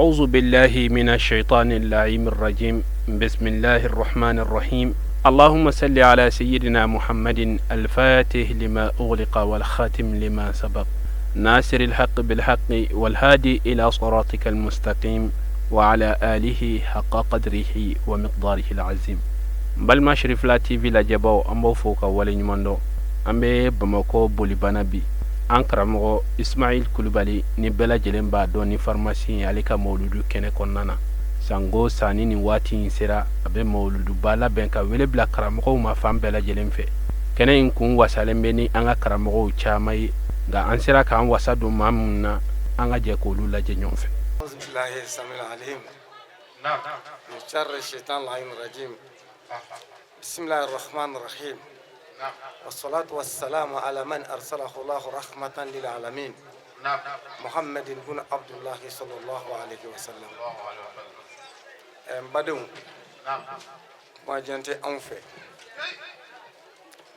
أعوذ بالله من الشيطان اللعين الرجيم. بسم الله الرحمن الرحيم. اللهم صل على سيدنا محمد الفاتح لما أغلق والخاتم لما سبق، ناصر الحق بالحق والهادي إلى صراطك المستقيم وعلى آله حق قدره ومقداره العظيم. Balima Cherifla TV lajɛbaw, an b'aw fo ka waleɲuman dɔn. An bɛ Bamakɔ Bolibana bi. An karamɔgɔ Ismail Kulubali ni bɛɛ lajɛlen b'a dɔn ni pharmacie ye, ale ka mawuludu kɛnɛ kɔnɔna na. Sango sanni nin waati in sera, a bɛ mawuluduba labɛn ka wele bila karamɔgɔw ma fan bɛɛ lajɛlen fɛ. Kɛnɛ in kun wasalen bɛ ni an ka karamɔgɔw caman ye, nka an sera k'an wasa don maa minnu na, an ka jɛ k'olu lajɛ ɲɔgɔn fɛ. بسم الله الرحمن الرحيم والصلاة والسلام على من أرسله الله رحمة للعالمين محمد بن عبد الله صلى الله عليه وسلم. N badenw, kuma jan tɛ anw fɛ.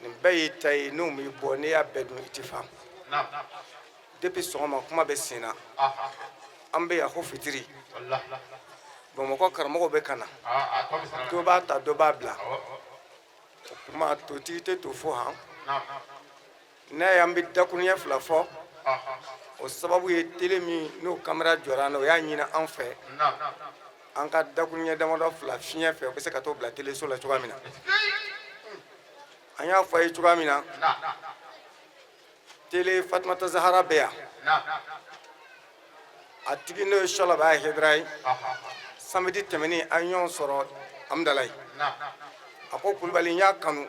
Nin bɛɛ y'i ta ye. N'o m'i bɔ, n'i y'a bɛɛ dun, i ti fa. Depuis sɔgɔma kuma bɛ sen na, an bɛ yan fo fitiri. Bamakɔ karamɔgɔw bɛ ka na, dɔ b'a ta, dɔ b'a bila. O kuma totigi tɛ to fo han. N'a ye an bɛ dakuruɲɛ fila fɔ, o sababu ye tele min n'o kamera jɔra an na, o y'a ɲini an fɛ an ka dakuruɲɛ damadɔ fila fiɲɛ fɛ, o bɛ se ka t'o bila teleso la cogoya min na. An y'a fɔ a ye cogoya min na, tele Fatumata Zahara bɛ yan, a tigi n'o ye Sɔlaba Hayidara ye. Samedi tɛmɛnen, an ɲɔgɔn sɔrɔ Amudalayi. A ko: "Kulubali, n y'a kanu,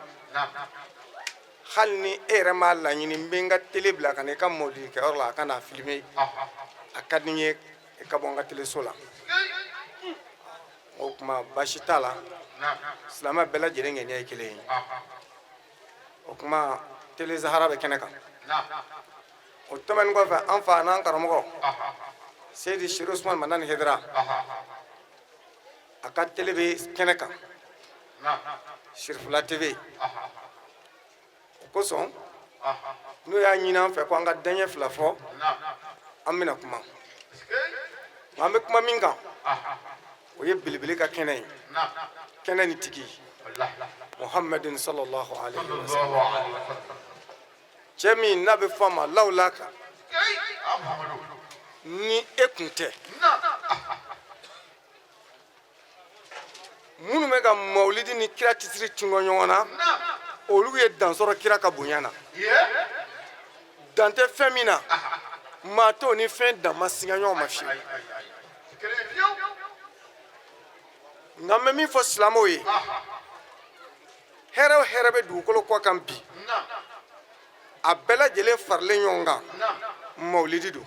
hali ni e yɛrɛ m'a laɲini, n bɛ n ka tele bila ka na i ka mawuludi kɛyɔrɔ la, a ka n'a filmer. A ka di n ye i ka bɔ n ka teleso la." O tuma baasi t'a la, silamɛ bɛɛ lajɛlen ŋaniya ye kelen ye. O tuma tele Zahara bɛ kɛnɛ kan. O tɛmɛnen kɔfɛ, an fa n'an karamɔgɔ Seyidi Seri Usumani Madani Hayidara, a ka tele bɛ kɛnɛ kan, Cherifla TV. O kosɔn n'o y'a ɲini an fɛ ko an ka daɲɛ fila fɔ, an bɛna kuma. Nka an bɛ kuma min kan, o ye belebele ka kɛnɛ ye, kɛnɛ ni tigi Muhammadin sallallahu alaihi wasallam, cɛ min n'a bɛ fɔ a ma lawulaka, ni e kun tɛ. Minnu bɛ ka mawulidi ni kira titiri cungɔ ɲɔgɔn na, olu ye dan sɔrɔ kira ka bonya na. Dan tɛ fɛn min na, maa t'o ni fɛn dan ma siga ɲɔgɔn ma fiyewu. Nka n bɛ min fɔ silamɛw ye, hɛrɛ o hɛrɛ bɛ dugukolo kɔ kan bi, a bɛɛ lajɛlen faralen ɲɔgɔn kan, mawulidi don.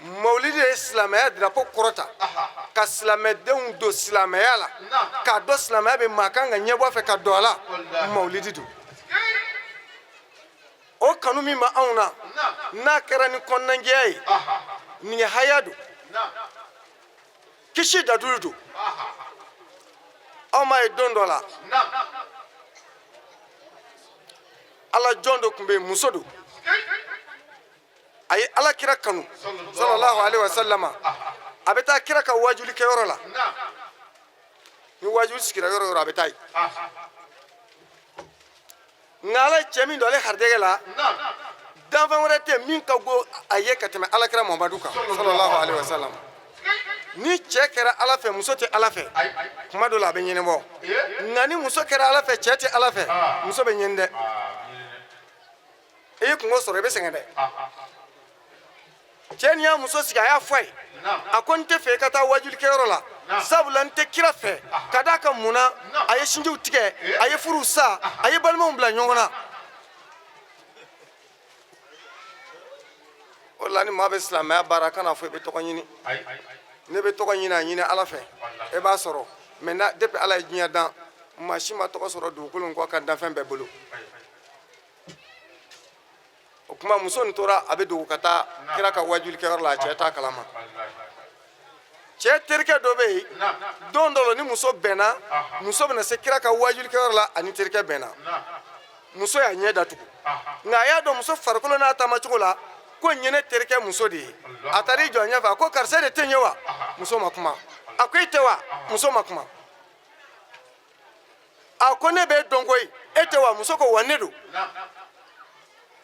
Mawulidi ye silamɛya dirapo kɔrɔta ka silamɛdenw don silamɛya la, k'a dɔn silamɛya bɛ maa kan ka ɲɛbɔ a fɛ ka don a la. Mawulidi don. O kanu min bɛ anw na, n'a kɛra ni kɔnɔnajɛya ye, nin ye haya don, kisi dadulu don. Aw m'a ye, don dɔ la, ala jɔn dɔ tun bɛ yen, muso don, a ye ala kira kanu sallallahu alaihi wasallama. A bɛ taa kira ka wajuli kɛyɔrɔ la. Ni wajuli sigira yɔrɔ o yɔrɔ, a bɛ taa yen. Nka ala ye cɛ min don ale harijɛgɛ la, danfɛn wɛrɛ tɛ min ka go a ye ka tɛmɛ alakira Muhamadu kan sallallahu alaihi wasallam. Ni cɛ kɛra ala fɛ, muso tɛ ala fɛ, kuma dɔ la a bɛ ɲɛnabɔ. Nka ni muso kɛra ala fɛ, cɛ tɛ ala fɛ, muso bɛ ɲɛni dɛ. I ye kungo sɔrɔ, i bɛ sɛgɛn dɛ. Cɛ nin y'a muso sigi, a y'a fɔ a ye, a ko: "N tɛ fɛ i ka taa wajulikɛyɔrɔ la, sabula n tɛ kira fɛ. Ka d'a kan mun na? A ye sinjiw tigɛ, a ye furuw sa, a ye balimaw bila ɲɔgɔn na." O la ni maa bɛ silamɛya baara, kana fɔ i bɛ tɔgɔ ɲini. N'i bɛ tɔgɔ ɲini, a ɲini ala fɛ, e b'a sɔrɔ. Mais depuis ala ye diɲɛ dan, maa si ma tɔgɔ sɔrɔ dugukolo in kɔ kan danfɛn bɛɛ bolo. O tuma muso nin tora a bɛ dogo ka taa kira ka wajulikɛyɔrɔ la, a cɛ t'a kalama. Cɛ terikɛ dɔ bɛ yen. Don dɔ la, ni muso bɛnna, muso bɛna se kira ka wajulikɛyɔrɔ la, ani terikɛ bɛnna, muso y'a ɲɛ datugu. Nka a y'a dɔn muso farikolo n'a taamacogo la Ko nin ye ne terikɛ muso de ye. A taara i jɔ ɲɛfɛ, a ko karisa de tɛ ɲɛ wa? Muso ma kuma. A ko e tɛ wa? Muso ma kuma. A ko ne b'e dɔn koyi, e tɛ wa? Muso ko wa ne don.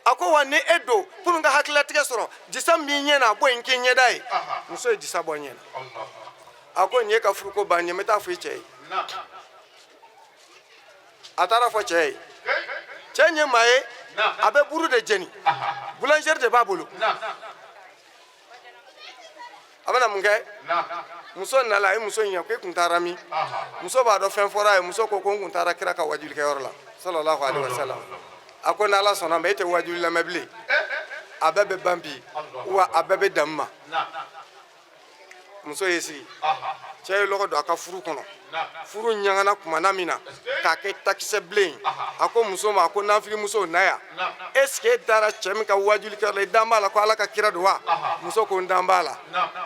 A ko wa ni e don, pour n ka hakililatigɛ sɔrɔ, disa min b'i ɲɛ na, a bɔ yen k'i ɲɛda ye. Muso ye disa bɔ ɲɛ na. A ko nin ye ka furuko ban ye, n bɛ taa fɔ i cɛ ye. A taara fɔ cɛ ye. Cɛ ye maa ye, a bɛ buru de jeni, boulangerie de b'a bolo. A bɛna mun kɛ? Muso nana, a ye muso ɲininka ko e kun taara min? Muso b'a dɔn fɛn fɔra a ye. Muso ko ko n kun taara kira ka wajulikɛyɔrɔ la, sallallahu alaihi wasallam. A ko n'ala sɔnna ma, e tɛ wajuli lamɛn bilen, a bɛɛ bɛ ban bi, wa a bɛɛ bɛ dan ma. Muso y'i sigi, cɛ ye lɔgɔ don a ka furu kɔnɔ. Furu ɲagana kumana min na k'a kɛ takisɛ bilen, a ko muso ma, a ko nafigimuso, na yan. Est ce que e dara cɛ min ka wajulikɛyɔrɔ la, i dan b'a la ko ala ka kira don wa? Muso ko n dan b'a la.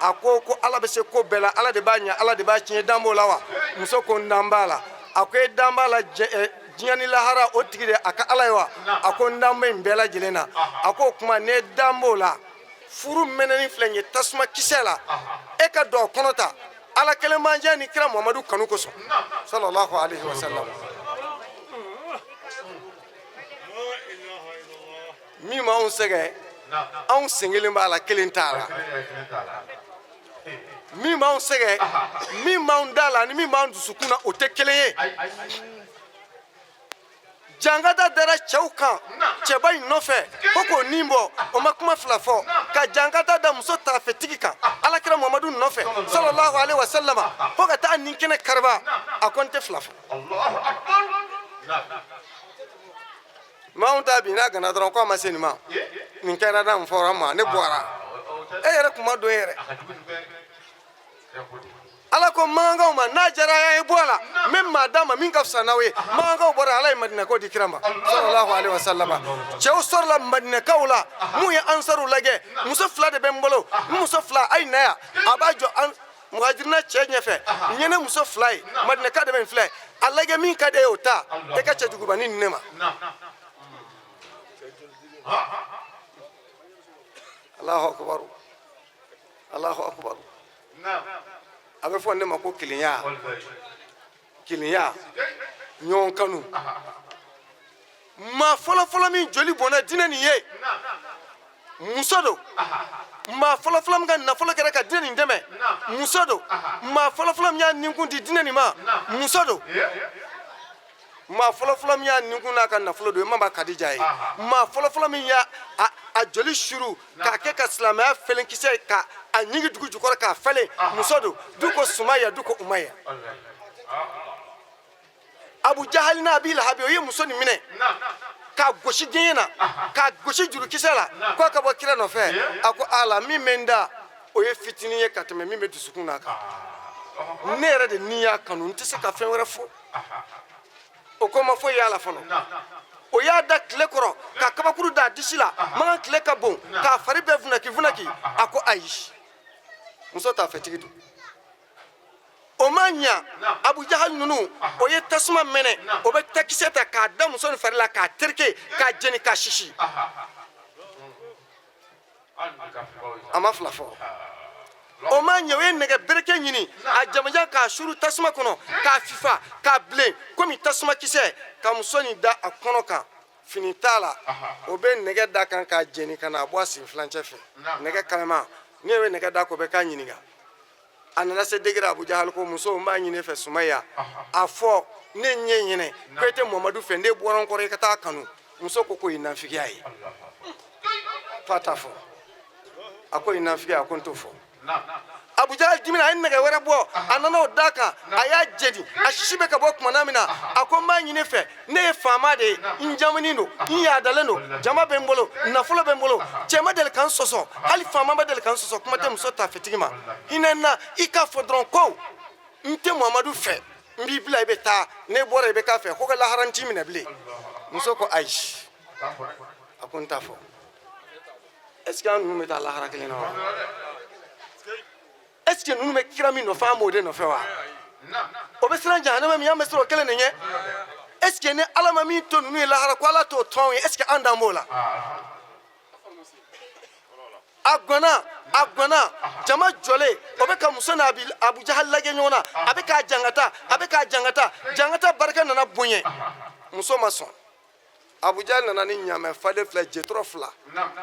A ko ko ala bɛ se ko bɛɛ la, ala de b'a ɲɛ, ala de b'a tiɲɛ, dan b'o la wa? Muso ko n dan b'a la. A ko e dan b'a la diɲɛ ni lahara o tigi de a ka ala ye wa? A ko n dan bɛ nin bɛɛ lajɛlen na. A ko o tuma n'e dan b'o la, furu mɛnɛni filɛ nin ye tasuma kisɛ la, e ka don a kɔnɔ ta ala kelen mandiya ni kira Muhamadu kanu kosɔn, sallallahu alaihi wasallam. Min b'anw sɛgɛn, anw sen kelen b'a la, kelen t'a la. Min b'anw sɛgɛn, min b'anw da la ani min b'an dusukun na, o tɛ kelen ye. Jangata dara cɛw kan cɛba in nɔfɛ ko k'o nin bɔ, o ma kuma fila fɔ. Ka jangata da muso taafetigi kan alakira Muhamadu nɔfɛ, sallallahu alaihi wasallama, fo ka taa nin kɛnɛ kariba, a ko n tɛ fila fɔ. Maaw ta bi n'a gana dɔrɔn ko a ma se nin ma, nin kɛra da, nin fɔra n ma, ne bɔra. E yɛrɛ kuma don yɛrɛ. Ala ko makankaw ma, n'a diyara a ye bɔ a la, n bɛ maa d'a ma min ka fisa n'aw ye. Makankaw bɔra, ala ye madinɛkaw di kira ma, sallallahu alaihi wasallam. Cɛw sɔrɔla madinɛkaw la mun ye ansaruw lajɛ. Muso fila de bɛ n bolo, n muso fila, a ye na yan. A b'a jɔ an muhajirina cɛ ɲɛfɛ, nin ye ne muso fila ye, madinɛka de bɛ nin filɛ, a lajɛ min ka di e ye o ta, e ka cɛjugubanin di ne ma. Allahu akbar, Allahu akbar. A bɛ fɔ ne ma ko kelenya, kelenya, ɲɔgɔn kanu. Maa fɔlɔfɔlɔ min joli bɔnna diinɛ nin ye, muso don. Maa fɔlɔfɔlɔ min ka nafolo kɛra ka diinɛ nin dɛmɛ, muso don. Maa fɔlɔfɔlɔ min y'a ninkun di diinɛ nin ma, muso don. Maa fɔlɔfɔlɔ min y'a ninkun n'a ka nafolo don, i ma Kadija ye. Maa fɔlɔfɔlɔ min y'a a joli suru k'a kɛ ka silamɛya felenkisɛ ka a ɲigi dugu jukɔrɔ k'a falen, muso don. Du ko Sumaya, du ko Umaya. Abu Jahali n'a Abi Lahabi, o ye muso nin minɛ k'a gosi gɛɲɛ na, k'a gosi jurukisɛ la, k'a ka bɔ kira nɔfɛ. A ko ala, min bɛ n da o ye fitinin ye ka tɛmɛ min bɛ dusukun na kan. Ne yɛrɛ de ni y'a kanu, n tɛ se ka fɛn wɛrɛ fɔ. O ko ma foyi y'a la fɔlɔ. O y'a da tile kɔrɔ ka kabakuru da a disi la, makan tile ka bon, k'a fari bɛɛ funaki funaki. A ko ayi, muso taafetigi don. O ma ɲa Abu Jahal ninnu, o ye tasuma mɛnɛ, o bɛ takisɛ ta k'a da muso nin fari la, k'a tereke, k'a jeni, k'a sisi. A ma fila fɔ. O ma ɲɛ, o ye nɛgɛ bereke ɲini a jamajan k'a suru tasuma kɔnɔ, k'a fifa, k'a bilen komi tasuma kisɛ, ka muso nin da a kɔnɔ kan, fini t'a la. O bɛ nɛgɛ da kan k'a jeni ka n'a bɔ a sen filancɛ fɛ, nɛgɛ kalama. N'i bɛ nɛgɛ da k'o bɛ k'a ɲininka. A nana se degré, Abu Jahal ko muso, n b'a ɲini e fɛ Sumaya, a fɔ ne ɲɛ ɲɛnɛ ko e tɛ Mamadu fɛ, ne bɔra n kɔrɔ, i ka taa kanu. Muso ko k'o ye nafigiya ye, f'a t'a fɔ. A ko ye nafigiya, a ko n t'o fɔ. Abu Jahal dimina, a ye nɛgɛ wɛrɛ bɔ, a nana o d'a kan, a y'a jeni, a sisi bɛ ka bɔ kumana min na, a ko n b'a ɲini fɛ, ne ye faama de ye, n jamuni don, n yaadalen don, jama bɛ n bolo, nafolo bɛ n bolo, cɛ ma deli ka n sɔsɔ, hali faama ma deli ka n sɔsɔ, kuma tɛ muso taafetigi ma. Hinɛ n na, i k'a fɔ dɔrɔn ko n tɛ Muhamadu fɛ, n b'i bila i bɛ taa, ne bɔra i bɛ k'a fɛ, ko ka lahara n t'i minɛ bilen. Muso ko ayi, a ko n t'a fɔ. Est ce que an ninnu bɛ taa lahara kelen na wa? Est ce que ninnu bɛ kira min nɔfɛ, an b'o de nɔfɛ wa? O bɛ siran jahanama min, an bɛ siran o kelen de ɲɛ. Est ce que ni ala ma min to ninnu ye lahara, ko ala t'o to anw ye, est ce que an dan b'o la? A gwanna, a gwanna. Jama jɔlen, o bɛ ka muso n'a Abu Jahal lajɛ ɲɔgɔn na. A bɛ k'a jangata, a bɛ k'a jangata. Jangata barika nana bonya, muso ma sɔn. Abu Jahal nana ni ɲaamɛ falen fila, jetɔrɔ fila,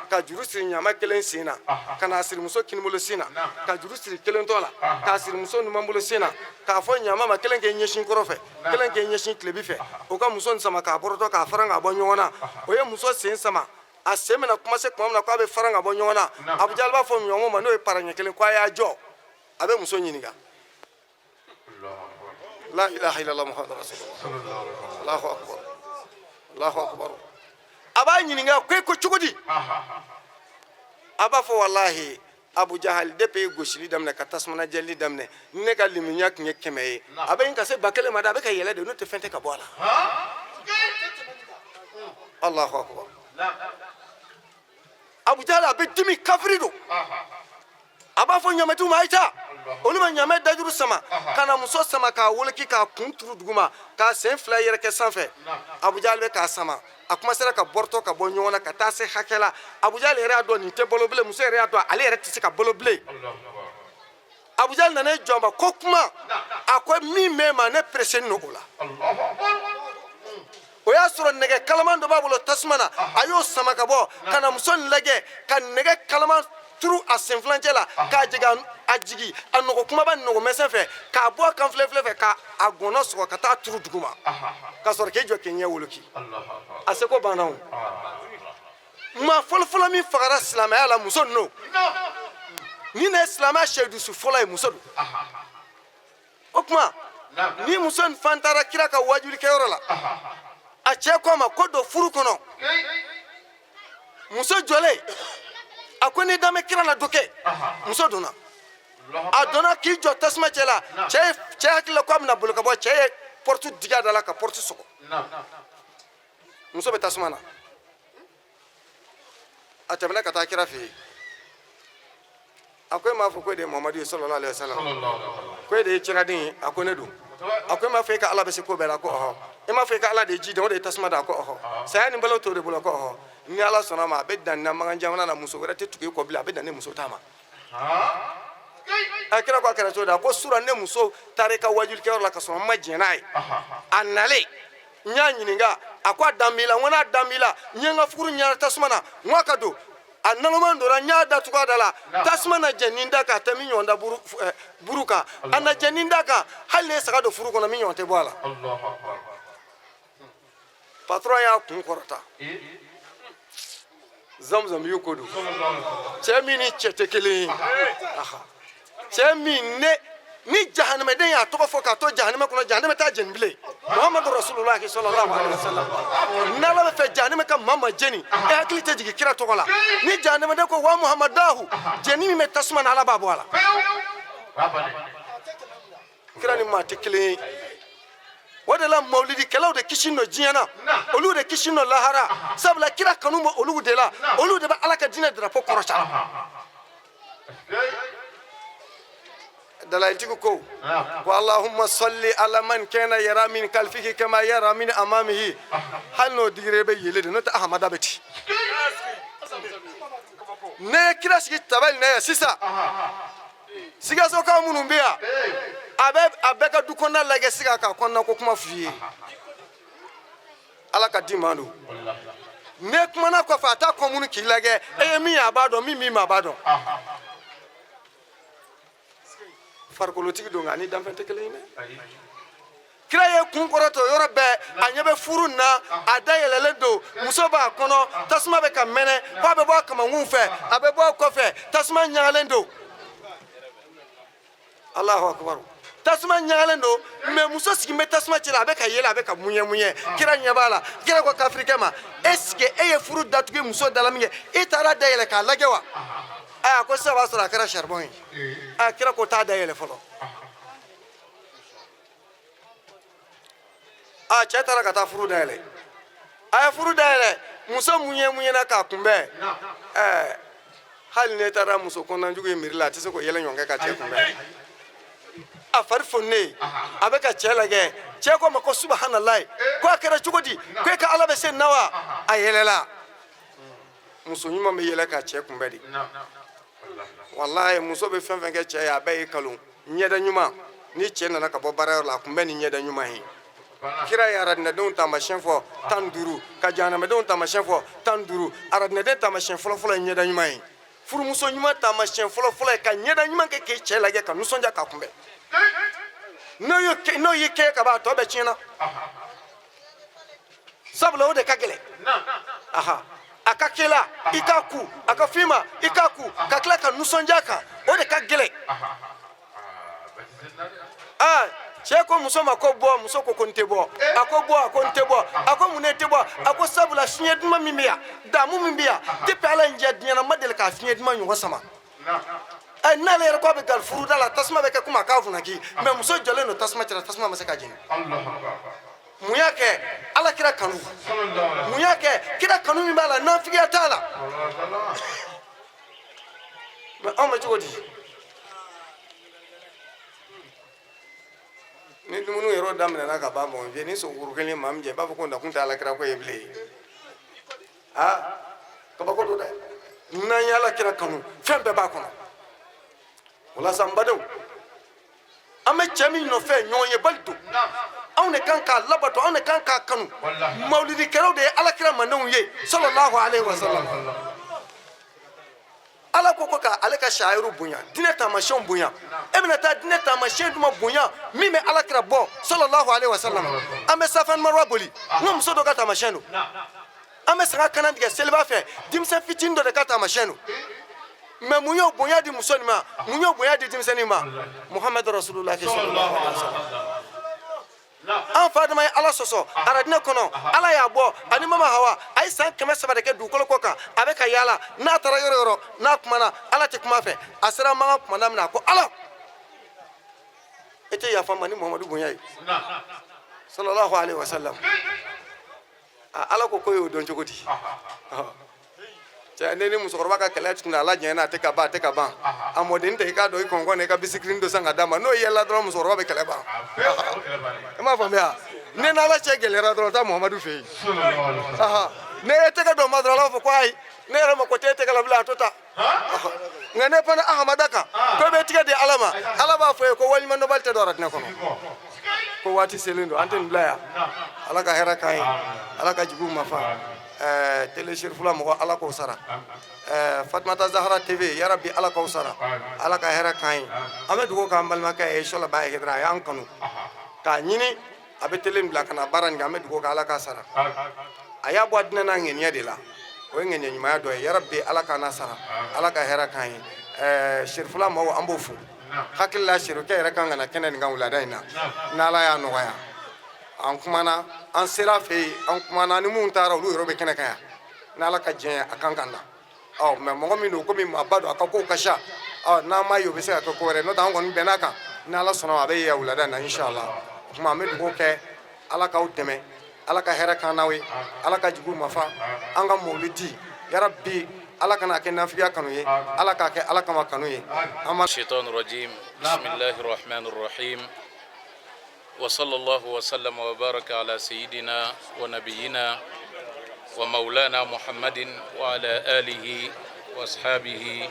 ka juru siri ɲaamɛ kelen sen na, ka n'a siri muso kinibolo sen na, ka juru siri kelen tɔ la, k'a siri muso numanbolo sen na, k'a fɔ ɲaamɛ ma, kelen k'i ɲɛsin kɔrɔn fɛ, kelen k'i ɲɛsin tilebi fɛ. O ka muso nin sama k'a bɔrɔtɔ, k'a faran k'a bɔ ɲɔgɔn na. O ye muso sen sama, a sen bɛna kuma se tuma min na k'a bɛ faran ka bɔ ɲɔgɔn na, Abu Jahal b'a fɔ ɲɔgɔn ma, n'o ye para ɲɛ kelen, ko a y'a jɔ, a bɛ muso ɲininka. La ilaha illallah Muhammadu rasulullah. Allahu akbar, Allahu akbar. A b'a ɲininka ko e ko cogo di? A b'a fɔ walahi Abu Jahal, depuis e gosili daminɛ ka tasuma jɛli daminɛ, ne ka limaniya tun ye 100 ye, a bɛ ɲini ka se 1000 ma dɛ, a bɛ ka yɛlɛ de, n'o tɛ fɛn tɛ ka bɔ a la. Allahu akbar. Abu Jahal a bɛ dimi, kafiri don. A b'a fɔ ɲamɛtigiw ma, a ye taa. Olu bɛ ɲamɛ dajuru sama ka na muso sama k'a woloki, k'a kun turu duguma, k'a sen fila yɛrɛkɛ sanfɛ. Abu Jahal bɛ k'a sama, a kumasera ka bɔrɔtɔ ka bɔ ɲɔgɔn na ka taa se hakɛ la. Abu Jahal yɛrɛ y'a dɔn nin tɛ balo bilen, muso yɛrɛ y'a dɔn ale yɛrɛ tɛ se ka balo bilen. Abu Jahal nana i jɔ a ma ko kuma, a ko min bɛ ma, ne perese don o la. O y'a sɔrɔ nɛgɛ kalaman dɔ b'a bolo tasuma na, a y'o sama ka bɔ ka na muso nin lajɛ, ka nɛgɛ kalaman turu a sen filancɛ la, k'a jigin, a jigin a nɔgɔ kumaba ni nɔgɔ misɛn fɛ, k'a bɔ a kan filɛfilɛ fɛ, k'a gɔnɔ sɔgɔ ka taa turu duguma, ka sɔrɔ k'i jɔ k'i ɲɛ woloki. A seko banna. O maa fɔlɔfɔlɔ min fagara silamɛya la, muso ninnu. Ni ne ye silamɛya seyidusu fɔlɔ ye, muso don. O tuma ni muso in fan taara kira ka wajulikɛyɔrɔ la, a cɛ ko a ma ko don furu kɔnɔ. Muso jɔlen, a ko n'i danbɛ kira la, do kɛ. Muso donna, a donna k'i jɔ tasuma cɛ la. Cɛ cɛ hakili la ko a bɛna boli ka bɔ, cɛ ye porte digi a da la ka porte sɔgɔ. Muso bɛ tasuma na. A tɛmɛna ka taa kira fɛ yen. A ko e m'a fɔ ko e de ye Muhamadu ye, sallallahu alaihi wasallam, ko e de ye ciraden ye? A ko ne don. A ko e m'a fɔ e ka Ala bɛ se ko bɛɛ la? Ko ɔhɔ. E m'a fɔ e ka Ala de ye ji da, o de ye tasuma da? Ko ɔhɔ. Saya ni balo t'o de bolo? Ko ɔhɔ. Ni Ala sɔnna ma, a bɛ dan na Makan jamana na, muso wɛrɛ tɛ tugu e kɔ bilen, a bɛ dan ne muso ta ma. A kira ko a kɛra cogo di? A ko sura ne muso taara i ka wajulikɛyɔrɔ la ka sɔrɔ n ma jɛn n'a ye. A nalen, n y'a ɲininka, a ko a dan b'i la. N ko n'a dan b'i la, n ye n ka fuguru ɲɛna tasuma na, n ko a ka don. A naloma donna, n y'a datugu a da la. Tasuma na jɛni da kan, a tɛ min ɲɔgɔn da buru kan, a na jɛni da kan. Hali ne ye saga don furu kɔnɔ, min ɲɔgɔn tɛ bɔ a la. Patron y'a kun kɔrɔta. Zamzam y'u ko don. Cɛ min ni cɛ tɛ kelen ye, cɛ min ne ni jahanamɛden y'a tɔgɔ fɔ k'a to jahanamɛ kɔnɔ, jahanamɛ t'a jeni bilen. Muhamadu Rasulullahi sallallahu alaihi wasallam. N'Ala bɛ fɛ jahanamɛ ka maa ma jeni, e hakili tɛ jigin kira tɔgɔ la. Ni jahanamɛden ko wa Muhamadahu, jeni min bɛ tasuma na, Ala b'a bɔ a la. Kira ni maa tɛ kelen ye. O de la mawulidikɛlaw de kisi nɔ diɲɛ na, olu de kisi nɔ lahara, sabula kira kanu bɛ olu de la, olu de bɛ Ala ka diinɛ drapeau kɔrɔta. Dalayitigi ko ko Allahumma salli ala man kana yara min kalfihi kama yara min amamihi. Hali n'o digire bɛ yele de, n'o tɛ Ahamada bɛ ten. Ne ye kira sigi tabali na yan sisan, Sikasokaw minnu bɛ yan, a bɛ a bɛɛ ka du kɔnɔna lajɛ sisan k'a kɔnɔna ko kuma f'i ye. Ala ka di ma don. Ne kumana kɔfɛ, a t'a kɔmunu k'i lajɛ. E ye min ye, a b'a dɔn. Min min ma, a b'a dɔn. Farikolotigi don, nka ni danfɛn tɛ kelen ye dɛ. Kira ye kun kɔrɔtɔ yɔrɔ bɛɛ, a ɲɛ bɛ furu na, a da yɛlɛlen don, muso b'a kɔnɔ, tasuma bɛ ka mɛnɛ, k'a bɛ bɔ a kamankun fɛ, a bɛ bɔ a kɔfɛ, tasuma ɲagalen don. Alahu akubaru. Tasuma ɲagalen don, mɛ muso sigilen bɛ tasuma cɛ la, a bɛ ka yɛlɛ, a bɛ ka muɲɛ muɲɛ. Kira ɲɛ b'a la. Kira ko kafirikɛ ma, est ce que e ye furu datugu muso da la min kɛ, e taara da yɛlɛ k'a lajɛ wa? A ko sisan b'a sɔrɔ a kɛra charbon ye. A kira ko taa da yɛlɛ fɔlɔ. A cɛ taara ka taa furu dayɛlɛ. A ye furu dayɛlɛ, muso muɲɛ muɲɛna k'a kunbɛn. Ɛɛ, hali ne taara muso kɔnɔnajugu ye miiri la, a tɛ se k'o yɛlɛ ɲɔgɔn kɛ ka cɛ kunbɛn. A fari foninen, a bɛ ka cɛ lajɛ. Cɛ ko a ma ko subahanalayi, ko a kɛra cogo di? Ko e ka Ala bɛ se nin na wa? A yɛlɛla. Muso ɲuman bɛ yɛlɛ ka cɛ kunbɛn de. Walayi, muso bɛ fɛn fɛn kɛ cɛ ye, a bɛɛ ye kalon. Ɲɛda ɲuman, ni cɛ nana ka bɔ baarayɔrɔ la, a kun bɛ ni ɲɛda ɲuman ye. Kira ye aradinɛdenw taamasiyɛn fɔ 15, ka jahanamadenw taamasiyɛn fɔ 15. Aradinɛden taamasiyɛn fɔlɔfɔlɔ ye ɲɛda ɲuman ye. Furumuso ɲuman taamasiyɛn fɔlɔfɔlɔ ye ka ɲɛda ɲuman kɛ k'i cɛ lajɛ, ka nisɔndiya, k'a kunbɛn. N'o y'i kɛ ka ban, a tɔ bɛɛ tiɲɛna, sabula o de ka gɛlɛn. Aha, a ka k'i la, i k'a ku, a ka f'i ma, i k'a ku, ka tila ka nisɔndiya kan, o de ka gɛlɛn. Aa, cɛ ko muso ma ko bɔ, muso ko ko n tɛ bɔ. A ko bɔ, a ko n tɛ bɔ. A ko mun ne tɛ bɔ? A ko sabula fiɲɛ duman min bɛ yan, damu min bɛ yan, depuis Ala ye n diya diɲɛ na, n ma deli k'a fiɲɛ duman ɲɔgɔn sama. Ɛ, n'ale yɛrɛ ko a bɛ gali furuda la, tasuma bɛ kɛ komi a k'a funaki, mɛ muso jɔlen don tasuma cɛla, tasuma ma se ka jeni. Mun y'a kɛ? Ala kira kanu. Mun y'a kɛ? Kira kanu min b'a la, nafigiya t'a la. Mɛ anw bɛ cogo di? Ni dumuni yɛrɛ daminɛna ka ban, mɔgɔ fɛ ni sogokuru kelen maa min jɛ, i b'a fɔ ko nakun tɛ ala kira ko ye bilen. Aa, kabako don dɛ. N'an ye ala kira kanu, fɛn bɛɛ b'a kɔnɔ. O la sa, n badenw, an bɛ cɛ min nɔfɛ, ɲɔgɔn ye bali don, anw de kan k'a labato, anw de kan k'a kanu. Mawulidikɛlaw de ye ala kira mandenw ye, sallallahu alaihi wa sallam. Ala ko ko ka ale ka sayiru bonya, diinɛ taamasiyɛnw bonya. E bɛna taa diinɛ taamasiyɛn jumɛn bonya min bɛ ala kira bɔ, sallallahu alaihi wa sallam? An bɛ safa ni marwa boli, n ka muso dɔ ka taamasiyɛn don. An bɛ saga kana tigɛ seliba fɛ, denmisɛn fitinin dɔ de ka taamasiyɛn don. Mɛ mun y'o bonya di muso nin ma? Mun y'o bonya di denmisɛnnin ma? Muhamadu rasulullah sallallahu alaihi wa sallam. An fa Adama ye Ala sɔsɔ aradinɛ kɔnɔ, Ala y'a bɔ ani mama Hawa. A ye san 300 de kɛ dugukolo kɔ kan, a bɛ ka yaala. N'a taara yɔrɔ yɔrɔ, n'a kumana, Ala tɛ kuma fɛ. A sera Makan kumana min na, a ko Ala, e tɛ yafa ma ni Muhamadu bonya ye, sallallahu alaihi wa sallam. Ala ko ko y'o dɔn cogo di? Cɛ, ne ni musokɔrɔba ka kɛlɛ tun ala jɛnna, a tɛ ka ban, a tɛ ka ban. A mɔden tɛ, i k'a dɔn i kɔnkɔn, i ka bisikilini dɔ san ka d'a ma, n'o yɛlɛla dɔrɔn, musokɔrɔba bɛ kɛlɛ ban. I m'a faamuya? Ne n'ala cɛ gɛlɛyara dɔrɔn, taa Muhamadu fɛ yen. Ne ye tɛgɛ dɔ ma dɔrɔn, ala b'a fɔ ko ayi, ne yɛrɛ ma ko t'e tɛgɛ la bilen, a to tan. Nka ne fana Ahamada kan ko bɛ tigɛ di Ala ma, Ala b'a fɔ ye ko waleɲumandɔnbali tɛ don aradinɛ kɔnɔ. Ko waati selen don, an tɛ nin bila yan. Ala ka hɛrɛ k'an ye, Ala ka juguw mafa. Télé Cherifula mɔgɔ, Ala k'o sara. Fatumata Zahara TV, yarabi Ala k'aw sara, Ala ka hɛrɛ k'an ye. An bɛ dugawu k'an balimakɛ ye, Sɔla Ba Hɛdara. A y'an kanu k'a ɲini, a bɛ télé bila ka na baara nin kɛ. An bɛ dugawu kɛ, Ala k'a sara. A y'a bɔ a dinɛ n'a ŋɛniya de la, o ye ŋɛniya ɲumanya dɔ ye. Yarabi Ala k'an n'a sara, Ala ka hɛrɛ k'an ye. Cherifula maaw, an b'o fo. Hakili la, Cherifukɛ yɛrɛ kan ka na kɛnɛ nin kan wulada in na, n'Ala y'a nɔgɔya. An kumana, an sera fɛ yen, an kumana ni mun taara, olu yɛrɛ bɛ kɛnɛ kan yan. N'Ala ka diɲɛ ye, a kan ka na. Ɔ, mɛ mɔgɔ min don, komi maaba don, a ka kow ka ca. Ɔ, n'an m'a ye, o bɛ se ka kɛ ko wɛrɛ. N'o tɛ, an kɔni bɛnn'a kan, n'Ala sɔnna, a bɛ ye wulada in na, inshallah. O tuma, an bɛ dugawu kɛ, Ala k'aw dɛmɛ, Ala ka hɛrɛ k'an n'aw ye, Ala ka jugu mafa. An ka mawulidi, yarabi Ala kana kɛ nafigiya kanu ye, Ala k'a kɛ Ala kama kanu ye. An ma الشيطان الرجيم، بسم الله الرحمن الرحيم، وصلى الله وسلم وبارك على سيدنا ونبينا ومولانا محمد وعلى آله وأصحابه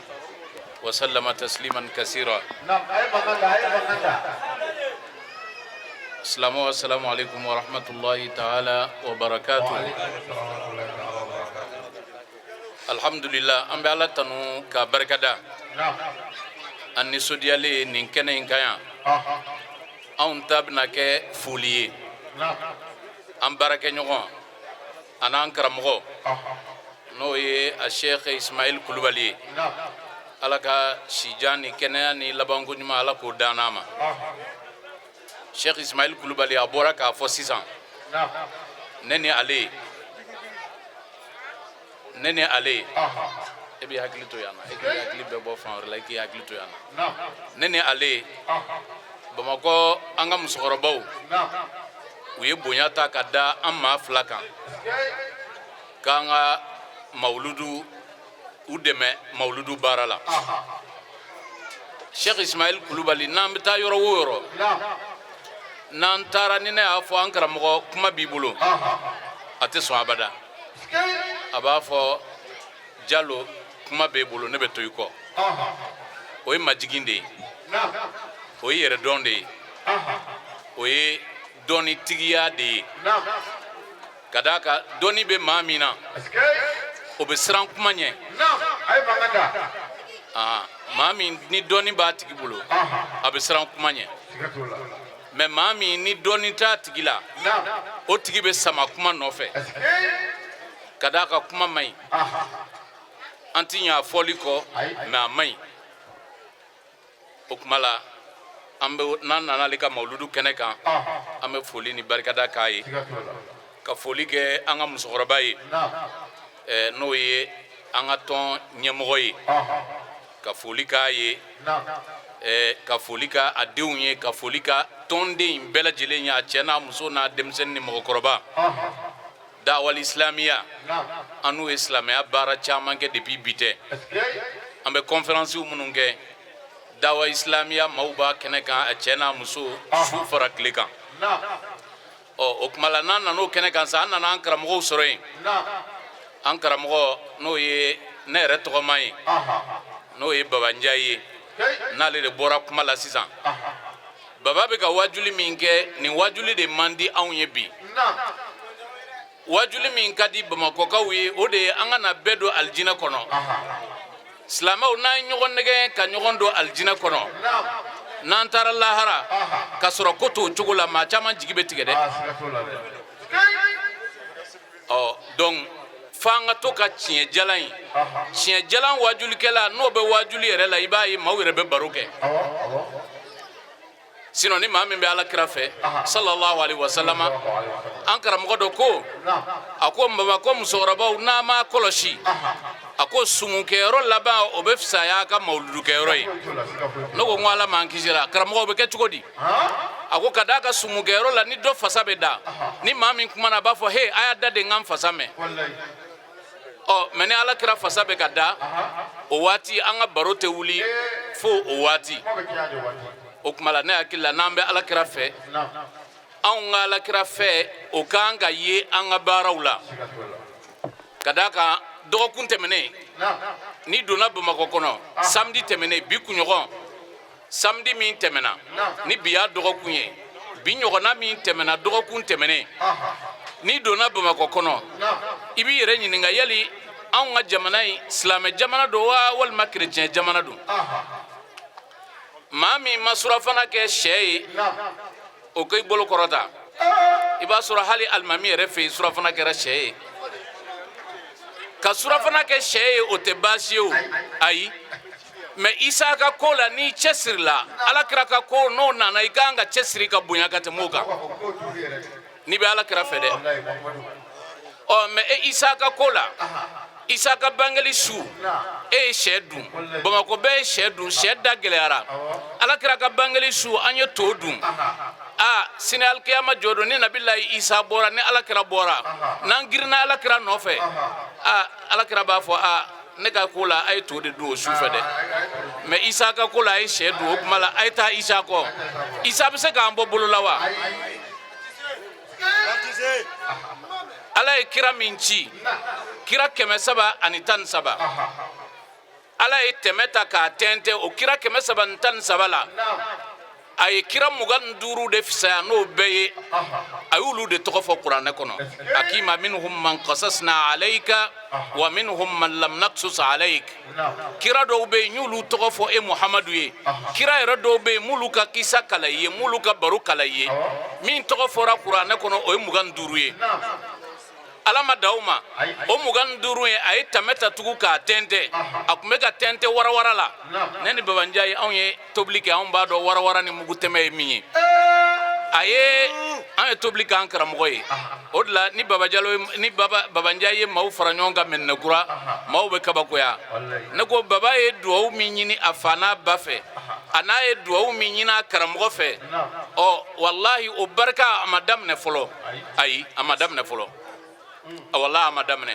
وسلم تسليما كثيرا. السلام السلام عليكم ورحمة الله تعالى وبركاته. الحمد لله، an bɛ Ala tanu ka barikada. An nisɔndiyalen nin kɛnɛ in kan yan. Anw ta bɛna kɛ foli ye. An baarakɛɲɔgɔn an'an karamɔgɔ, n'o ye a Sheikh Ismail Kulubali ye, Ala ka sijan ni kɛnɛya ni labanko ɲuman, Ala k'o dan n'a ma. Sheikh Ismail Kulubali, a bɔra k'a fɔ sisan, ne ni ale, e b'i hakili to yan na, e k'i hakili bɛɛ bɔ fan wɛrɛ la, e k'i hakili to yan na. Ne ni ale, Bamakɔ, an ka musokɔrɔbaw, u ye bonya ta ka da an maa fila kan k'an ka mawuludu u dɛmɛ mawuludu baara la. Sheikh Ismail Kulubali, n'an bɛ taa yɔrɔ o yɔrɔ, n'an taara, ni ne y'a fɔ an karamɔgɔ, kuma b'i bolo, a tɛ sɔn abada. A b'a fɔ: Jalo, kuma b'e bolo, ne bɛ to i kɔ. O ye majigin de ye, o ye yɛrɛdɔn de ye, o ye dɔnnitigiya de ye. Ka d'a kan dɔnni bɛ maa min na, o bɛ siran kuma ɲɛ. Maa min ni dɔnni b'a tigi bolo, a bɛ siran kuma ɲɛ. Mais maa min ni dɔnni t'a tigi la, o tigi bɛ sama kuma nɔfɛ. Ka d'a kan kuma man ɲi, an ti ɲɛ a fɔli kɔ, mais a man ɲi. O kuma la, an bɛ n'an nana ale ka mawuludu kɛnɛ kan, an bɛ foli ni barikada k'a ye, ka foli kɛ an ka musokɔrɔba ye, n'o ye an ka tɔn ɲɛmɔgɔ ye, ka foli k'a ye, ka foli k'a a denw ye, ka foli kɛ tɔnden in bɛɛ lajɛlen ye, a cɛ n'a muso n'a denmisɛnnin ni mɔgɔkɔrɔba. Dawal islamiya, an n'u ye silamɛya baara caman kɛ depuis bi tɛ. An bɛ conférence minnu kɛ, dawa islamiya maaw b'a kɛnɛ kan, a cɛ n'a muso, su fara tile kan. Ɔ, o tuma la, n'an nan'o kɛnɛ kan sa, an nana an karamɔgɔw sɔrɔ yen. An karamɔgɔ, n'o ye ne yɛrɛ tɔgɔma ye, n'o ye Baba Njayi ye, n'ale de bɔra kuma la sisan. Baba bɛ ka wajuli min kɛ, nin wajuli de man di anw ye bi. Wajuli min ka di Bamakɔkaw ye, o de ye an ka na bɛɛ don alijinɛ kɔnɔ. Silamɛw, n'an ye ɲɔgɔn nɛgɛn ka ɲɔgɔn don alijinɛ kɔnɔ, n'an taara lahara ka sɔrɔ ko t'o cogo la, maa caman jigi bɛ tigɛ dɛ. Ɔ, donc f'an ka to ka tiɲɛ jalan ye. Tiɲɛ jalan wajulikɛla, n'o bɛ wajuli yɛrɛ la, i b'a ye maaw yɛrɛ bɛ baro kɛ. Sinon ni maa min bɛ Ala kira fɛ, sallallahu alaihi wasallam, an karamɔgɔ dɔ ko, a ko Bamakɔ musokɔrɔbaw, n'a m'a kɔlɔsi, a ko sumukɛyɔrɔ laban, o bɛ fisaya a ka mawuludukɛyɔrɔ ye. Ne ko n ko Ala m'an kisira, karamɔgɔ, o bɛ kɛ cogo di? A ko ka d'a ka sumukɛyɔrɔ la, ni dɔ fasa bɛ da, ni maa min kumana, a b'a fɔ: he, a y'a da de, n ka n fasa mɛn. Ɔ, mais ni Ala kira fasa bɛ ka da o waati, an ka baro tɛ wuli fo o waati. O tuma la, ne hakili la, n'an bɛ Ala kira fɛ, anw ka Ala kira fɛ, o kan ka ye an ka baaraw la. Ka d'a kan dɔgɔkun tɛmɛnen, n'i donna Bamakɔ kɔnɔ, samedi tɛmɛnen, bi kunɲɔgɔn samedi min tɛmɛna, ni bi y'a dɔgɔkun ye, bi ɲɔgɔnna min tɛmɛna, dɔgɔkun tɛmɛnen, n'i donna Bamakɔ kɔnɔ, i b'i yɛrɛ ɲininka yali anw ka jamana in, silamɛ jamana don wa, walima kerecɛn jamana don? Maa min ma surafana kɛ sɛ ye, o k'i bolo kɔrɔta. I b'a sɔrɔ hali alimami yɛrɛ fɛ yen, surafana kɛra sɛ ye. Ka surafana kɛ sɛ ye, o tɛ baasi ye o, ayi. Mais Isa ka ko la, n'i cɛsirila Ala kira ka ko, n'o nana, i kan ka cɛsiri ka bonya ka tɛmɛ o kan, n'i bɛ Ala kira fɛ dɛ. Ɔ, mais e Isa ka ko la, Isa ka bangeli su, e ye sɛ dun, Bamakɔ bɛɛ ye sɛ dun, sɛ da gɛlɛyara. Ala kira ka bangeli su, an ye to dun. A sini alikiyama jɔ don, ni Nabilayi Isa bɔra, ni Ala kira bɔra, n'an girinna Ala kira nɔfɛ, a Ala kira b'a fɔ: a ne ka ko la, a ye to de dun o su fɛ dɛ, mais Isa ka ko la, a ye sɛ dun. O tuma la, a ye taa Isa kɔ. Isa bɛ se k'an bɔ bolo la wa? Ala ye kira min ci, kira 313, Ala ye tɛmɛ ta k'a tɛntɛn o kira 313 la, a ye kira 25 de fisaya n'o bɛɛ ye. A y'olu de tɔgɔ fɔ kuranɛ kɔnɔ. A k'i ma: minhum man qasasna alayka wa minhum man lam naqsus alayk. Kira dɔw bɛ yen, n y'olu tɔgɔ fɔ e Muhamadu ye. Kira yɛrɛ dɔw bɛ yen, m'olu ka kisa kala i ye, m'olu ka baro kala i ye. Min tɔgɔ fɔra kuranɛ kɔnɔ, o ye 25 ye. Ala ma da o ma, o 25 ye, a ye tɛmɛ ta tugun k'a tɛntɛn. A tun bɛ ka tɛntɛn warawara la. Ne ni Baba Njayi, anw ye tobili kɛ, anw b'a dɔn warawara ni mugu tɛmɛ ye min ye. A ye an ye tobili k'an karamɔgɔ ye. O de la, ni Baba Jalo, ni Baba Baba Njayi ye maaw fara ɲɔgɔn kan Mɛdinakura, maaw bɛ kabakoya. Ne ko Baba ye duwawu min ɲini a fa n'a ba fɛ, a n'a ye duwawu min ɲini a karamɔgɔ fɛ, ɔ walahi, o barika a ma daminɛ fɔlɔ. Ayi, a ma daminɛ fɔlɔ. Walahi, a ma daminɛ.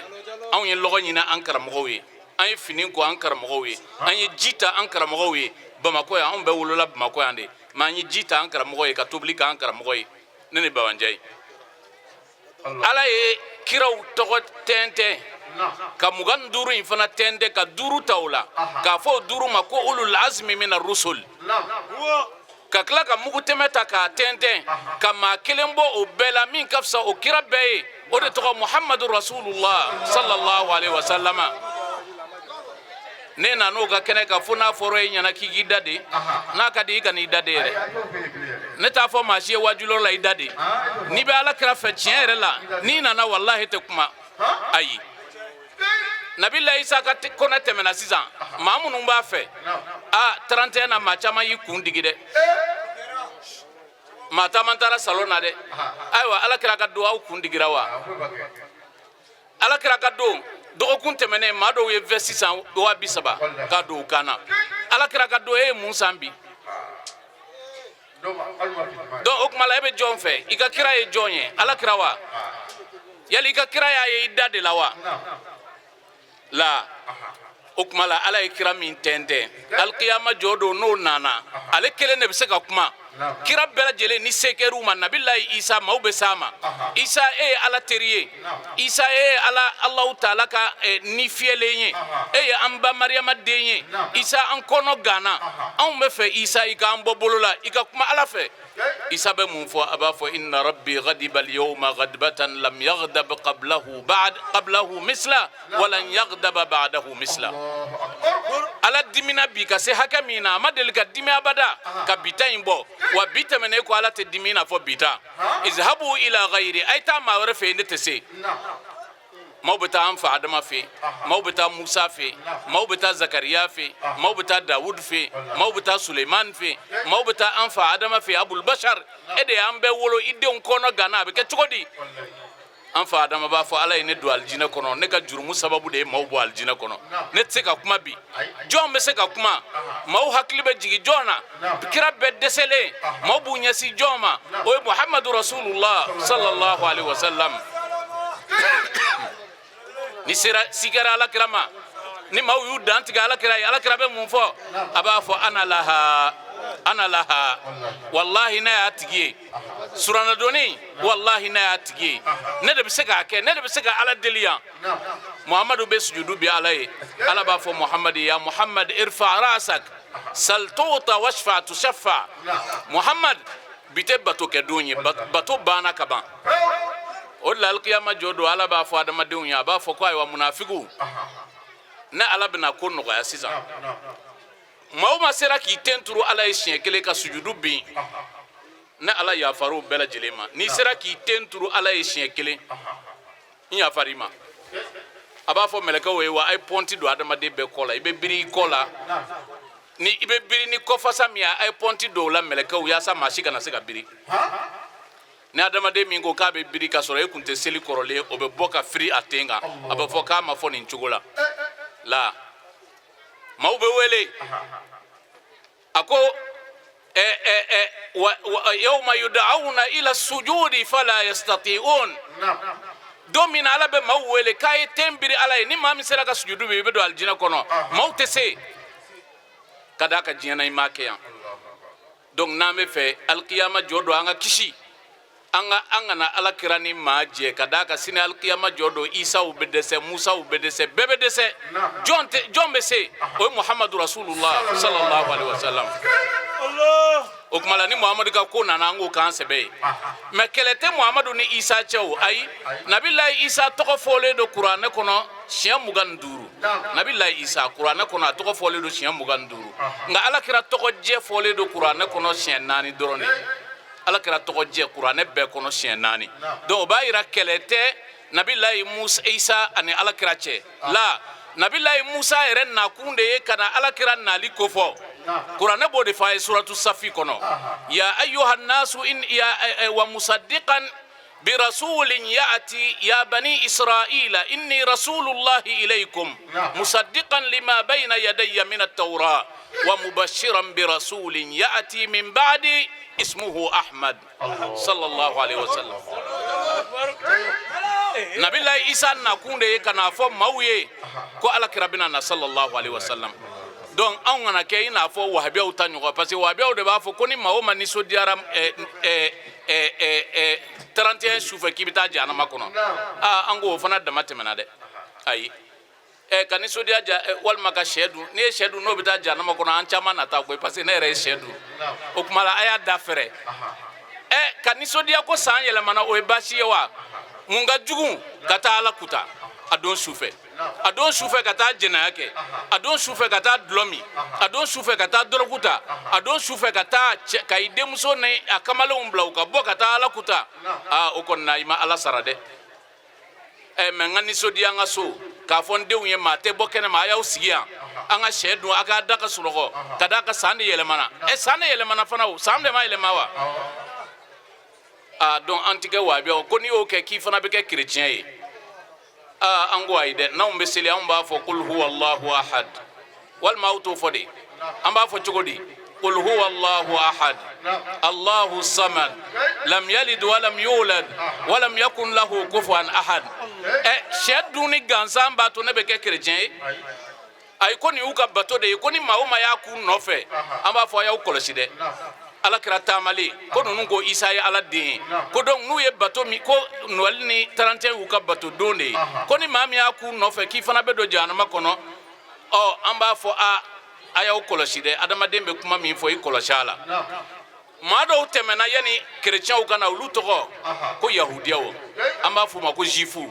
Anw ye lɔgɔ ɲini an karamɔgɔw ye, an ye fini ko an karamɔgɔw ye, an ye ji ta an karamɔgɔw ye Bamakɔ yan. Anw bɛɛ wolola Bamakɔ yan de, mais an ye ji ta an karamɔgɔ ye, ka tobili k'an karamɔgɔ ye, ne ni Baba Njayi. Ala ye kiraw tɔgɔ tɛntɛn. Ka 25 in fana tɛntɛn ka 5 ta o la, k'a fɔ o 5 ma ko ulul azmi mina rusul. Ka tila ka mugutɛmɛ ta k'a tɛntɛn ka maa kelen bɔ o bɛɛ la min ka fisa o kira bɛɛ ye, o de tɔgɔ Muhammadu Rasulullah sallallahu alaihi wa sallama. Ne nan'o ka kɛnɛ kan, fo n'a fɔra e ɲɛna k'i k'i da de, n'a ka di i kan'i da de yɛrɛ. Ne t'a fɔ maa si ye wajulɔ la i da de. N'i bɛ ala kira fɛ tiɲɛ yɛrɛ la, n'i nana walahi tɛ kuma. Ayi, Nabila Isa ka kɔnɛ tɛmɛna sisan, maa minnu b'a fɛ a 31 na, maa caman y'i kun digi dɛ, maa caman taara salon na dɛ. Ayiwa, ala kira ka don, aw kun digira wa? Ala kira ka don dɔgɔkun tɛmɛnen, maa dɔw ye veste san 30,000 k'a don u kan na. Ala kira ka don, e ye mun san bi? Donc o tuma la, e bɛ jɔn fɛ? I ka kira ye jɔn ye? Ala kira wa? Yali i ka kira y'a ye i da de la wa? La o tuma la, ala ye kira min tɛntɛn, alikiyama jɔ don n'o nana, ale kelen de bɛ se ka kuma. Kira bɛɛ lajɛlen ni se kɛr'u ma, Nabilayi Isa, maaw bɛ s'a ma. Isa, e ye ala teri ye. Isa, e ye ala Alahu taala ka ni fiyɛlen ye. E ye an ba Mariyama den ye. Isa, an kɔnɔ ganna, anw bɛ fɛ Isa, i k'an bɔ bolo la, i ka kuma ala fɛ. Isa bɛ mun fɔ? A b'a fɔ: inna rabbi ghadiba al-yawma ghadbatan lam yaghdab qablahu ba'd qablahu misla walan yaghdaba ba'dahu misla. Ala dimina bi ka se hakɛ min na, a ma deli ka dimi abada ka bi ta in bɔ. Wa bi tɛmɛnen ko ala tɛ dimi i n'a fɔ bi ta. Izhabu ila ghayri, a ye taa maa wɛrɛ fɛ yen, ne tɛ se. Maaw bɛ taa an fa Adama fɛ yen, maaw bɛ taa Musa fɛ yen, maaw bɛ taa Zakariya fɛ yen, maaw bɛ taa Dawud fɛ yen, maaw bɛ taa Suleiman fɛ yen, maaw bɛ taa an fa Adama fɛ yen. Abul Bashar, e de y'an bɛɛ wolo, i denw kɔnɔ ganna, a bɛ kɛ cogo di? An fa Adama b'a fɔ: ala ye ne don alijinɛ kɔnɔ, ne ka jurumu sababu de ye maaw bɔ alijinɛ kɔnɔ, ne tɛ se ka kuma bi. Jɔn bɛ se ka kuma? Maaw hakili bɛ jigin jɔn na? Kira bɛɛ dɛsɛlen, maaw b'u ɲɛsin jɔn ma? O ye Muhammadu Rasulullah sallallahu alaihi wasallam. Ni sera si kɛra ala kira ma, ni maaw y'u dantigɛ ala kira ye, ala kira bɛ mun fɔ? A b'a fɔ: ana laha, ana laha, wallahi ne y'a tigi ye. Suranadonni, wallahi ne y'a tigi ye, ne de bɛ se k'a kɛ, ne de bɛ se ka ala deli yan. Muhammadu bɛ sujudu bi ala ye. Ala b'a fɔ Muhammadu: ya Muhammad, irfa rasak sal tuta washfa tushaffa. Muhammad, bi tɛ bato kɛ don ye, bato banna ka ban. O de la, alikiyama jɔ don, ala b'a fɔ adamadenw ye, a b'a fɔ ko ayiwa, munafigiw, ne ala bɛna ko nɔgɔya sisan. Maa o maa sera k'i ten turu ala ye siɲɛ kelen ka sujudu bin, ne ala yafar'o bɛɛ lajɛlen ma. N'i sera k'i ten turu ala ye siɲɛ kelen, n yafar'i ma. A b'a fɔ mɛlɛkɛw ye: wa a ye pɔnti don adamaden bɛɛ kɔ la. I bɛ biri i kɔ la, ni i bɛ biri ni kɔfasa min ye, a ye pɔnti don o la, mɛlɛkɛw, yaasa maa si kana se ka biri. Ni adamaden min ko k'a bɛ biri ka sɔrɔ e kun tɛ seli kɔrɔlen, o bɛ bɔ ka firi a ten kan. A bɛ fɔ k'a ma fɔ nin cogo la. La maaw bɛ wele, a ko yawma yud'auna ila sujudi fala yastati'un. Don min na ala bɛ maaw wele k'a ye ten biri ala ye, ni maa min sera ka sujudu bi, i bɛ don alijinɛ kɔnɔ. Maaw tɛ se ka d'a ka diɲɛ na, i m'a kɛ yan. Donc n'an bɛ fɛ alikiyama jɔ don an ka kisi, an ka an kana ala kira ni maa jɛ, ka d'a kan sini alikiyama jɔ don, Isaw bɛ dɛsɛ, Musaw bɛ dɛsɛ, bɛɛ bɛ dɛsɛ. Jɔn tɛ, jɔn bɛ se? O ye Muhamadu Rasulullah sallallahu alaihi wa sallam. O tuma la, ni Muhamadu ka ko nana, an k'o k'an sɛbɛ ye. Mais kɛlɛ tɛ Muhamadu ni Isa cɛ o. Ayi, Nabilayi Isa tɔgɔ fɔlen don kuranɛ kɔnɔ siɲɛ 25. Nabilayi Isa, kuranɛ kɔnɔ, a tɔgɔ fɔlen don siɲɛ 25. Nka ala kira tɔgɔ jɛ fɔlen don kuranɛ kɔnɔ siɲɛ 4 dɔrɔn de. Ala kira tɔgɔ jɛ kuranɛ bɛɛ kɔnɔ siɲɛ 4. Donc o b'a yira kɛlɛ tɛ Nabilayi Musa Isa ani ala kira cɛ la. Nabilayi Musa yɛrɛ nakun de ye ka na ala kira nali kofɔ. Kuranɛ b'o de fɔ a ye suratu Safi kɔnɔ: ya ayyuhan nasu in ya wa musaddiqan birasulin ya'ti ya bani Israila inni rasulullahi ilaykum musaddiqan lima bayna yadayya min at-tawra wa mubashiran birasulin ya'ti min ba'di ismuhu Ahmad sallallahu alaihi wasallam. Nabilayi Isa nakun de ye ka n'a fɔ maaw ye ko ala kira bɛna na sallallahu alaihi wasallam. Donc anw kana kɛ i n'a fɔ wahabiyaw ta ɲɔgɔn, parce que wahabiyaw de b'a fɔ ko ni maa o maa nisɔndiyara 31 sufɛ, k'i bɛ taa jahanama kɔnɔ. Aa, an ko o fana dama tɛmɛna dɛ. Ayi, ɛ ka nisɔndiya ja walima ka sɛ dun. N'i ye sɛ dun, n'o bɛ taa jahanama kɔnɔ, an caman na taa koyi, parce que ne yɛrɛ ye sɛ dun. O tuma la, a y'a da fɛrɛ. Ɛ ka nisɔndiya ko san yɛlɛmana, o ye baasi ye wa? Mun ka jugu? Ka taa Ala kuta a don sufɛ, a don sufɛ ka taa jɛnɛya kɛ, a don sufɛ ka taa dulɔ min, a don sufɛ ka taa dɔrɔgu ta, a don sufɛ ka taa ka i denmuso ni a kamalenw bila u ka bɔ ka taa Ala kuta. Aa, o kɔni na, i ma Ala sara dɛ. Ɛ mɛ n ka nisɔndiya n ka so k'a fɔ n denw ye, maa tɛ bɔ kɛnɛ ma, a y'aw sigi yan, an ka sɛ dun, a k'a da ka sunɔgɔ, ka d'a kan san de yɛlɛmana. Ɛ san de yɛlɛmana fana, o san de ma yɛlɛma wa? Aa, donc an ti kɛ wahabiyaw ko n'i y'o kɛ, k'i fana bɛ kɛ kerecɛn ye. Aa, an ko ayi dɛ. N'anw bɛ seli, anw b'a fɔ kul huwa Allahu ahad, walima aw t'o fɔ de? An b'a fɔ cogo di? Qul huwa Allahu ahad, Allahu samad, lam yalid walam yulad walam yakun lahu kufuwan ahad. Ɛ sɛ dunni gansan b'a to ne bɛ kɛ kerecɛn ye? Ayi, ko nin y'u ka bato de ye, ko ni maa o maa y'a k'u nɔfɛ, an b'a fɔ a y'aw kɔlɔsi dɛ. Ala kira taamalen ko ninnu ko Isa ye Ala den ye, ko donc n'u ye bato min ko Noël ni 31 y'u ka bato don de ye, ko ni maa min y'a k'u nɔfɛ, k'i fana bɛ don jahanama kɔnɔ. Ɔ an b'a fɔ a a y'aw kɔlɔsi dɛ. Adamaden bɛ kuma min fɔ, i kɔlɔsi a la. Maa dɔw tɛmɛna yanni kerecɛnw ka na, olu tɔgɔ ko yahudiyaw, an b'a f'u ma ko zifuw.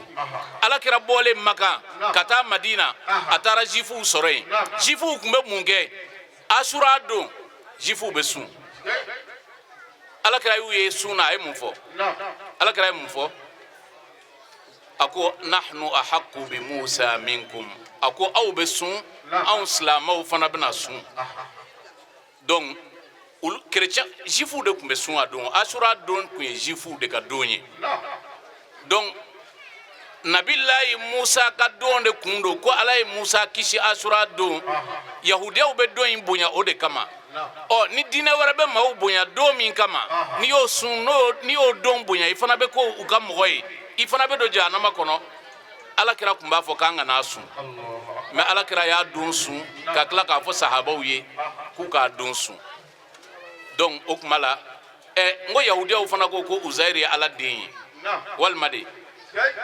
Ala kira bɔlen Makan ka taa Madina, a taara zifuw sɔrɔ yen. Zifuw tun bɛ mun kɛ Asura don? Zifuw bɛ sun. Ala kira y'u ye sun na, a ye mun fɔ? Ala kira ye mun fɔ? A ko nahnu ahaqqu bi Musa minkum. A ko aw bɛ sun, anw silamɛw fana bɛna sun. Donc olu chrétien juifs de tun bɛ sun a don. Asura don tun ye juifs de ka don ye. Donc Nabilayi Musa ka don de kun don, ko Ala ye Musa kisi Asura don. Yahudiyaw bɛ don in bonya o de kama. Ɔ ni diinɛ wɛrɛ bɛ maaw bonya don min kama, n'i y'o sun, n'o n'i y'o don bonya, i fana bɛ ko u ka mɔgɔ ye, i fana bɛ don jahanama kɔnɔ. Ala kira tun b'a fɔ k'an kana sun, mɛ Ala kira y'a don sun ka tila k'a fɔ sahabaw ye k'u k'a don sun. Donc o kuma la, ɛ n ko yahudiyaw fana ko ko Uzayiri ye Ala den ye, walima de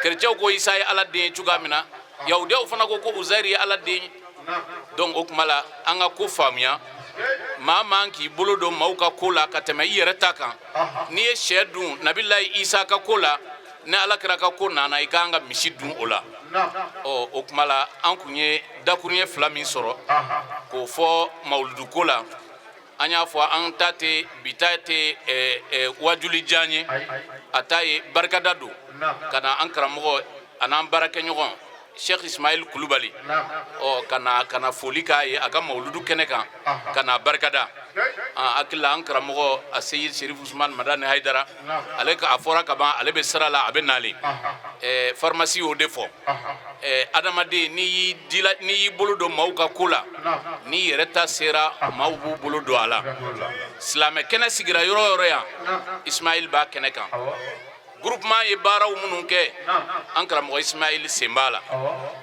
kerecɛnw ko Isa ye Ala den ye cogoya min na, yahudiyaw fana ko ko Uzayiri ye Ala den ye. Donc o kuma la, an ka ko faamuya, maa man k'i bolo don maaw ka ko la ka tɛmɛ i yɛrɛ ta kan. N'i ye sɛ dun Nabilayi Isa ka ko la, ni Ala kira ka ko nana, i k'an ka misi dun o la. Ɔ o kuma la, an kun ye dakuruɲɛ fila min sɔrɔ k'o fɔ mawuludu ko la, an y'a fɔ an ta tɛ bi ta tɛ wajuli jan ye, a ta ye barikada don ka na an karamɔgɔ a n'an baarakɛɲɔgɔn Sheikh Ismail Kulubali, ɔ ka na foli k'a ye a ka mawuludu kɛnɛ kan, ka na barikada. Hakili la, an karamɔgɔ a Seyid Serif Usman Madani Hayidara, ale ka a fɔra ka ban, ale bɛ sira la, a bɛ nalen. Pharmacie y'o de fɔ. Adamaden, n'i y'i dila, n'i y'i bolo don maaw ka ko la, n'i yɛrɛ ta sera, maaw b'u bolo don a la. Silamɛ kɛnɛ sigira yɔrɔ o yɔrɔ yan, Ismail b'a kɛnɛ kan. Groupement ye baaraw minnu kɛ, an karamɔgɔ Ismail sen b'a la.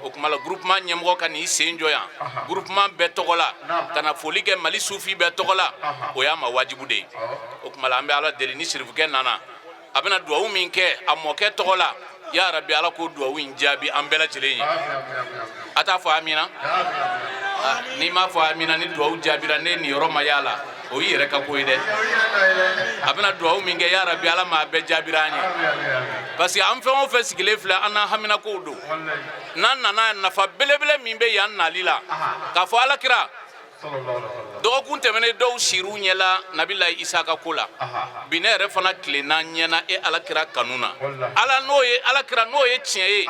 O kuma la, groupement ɲɛmɔgɔ ka n'i sen jɔ yan groupement bɛɛ tɔgɔ la ka na foli kɛ Mali sufi bɛɛ tɔgɔ la, o y'a ma wajibu de ye. O kuma la, an bɛ Ala deli, ni sirifukɛ nana, a bɛna duwawu min kɛ a mɔkɛ tɔgɔ la, ya rabi, Ala k'o duwawu in jaabi an bɛɛ lajɛlen ye. A t'a fɔ amina? N'i m'a fɔ amina, ni duwawu jaabira, ne niyɔrɔ ma y'a la, o y'i yɛrɛ ka ko ye dɛ. A bɛna duwawu min kɛ, ya rabi, Ala m'a bɛɛ jaabira an ye, parce que an fɛn o fɛn sigilen filɛ, an n'an haminakow don. N'an nana, nafa belebele min bɛ yan nali la, k'a fɔ Ala kira, dɔgɔkun tɛmɛnen dɔw sir'u ɲɛla Nabilayi Isa ka ko la. Bi ne yɛrɛ fana tilenna ɲɛna e Ala kira kanu na. Ala n'o ye, Ala kira n'o ye tiɲɛ ye,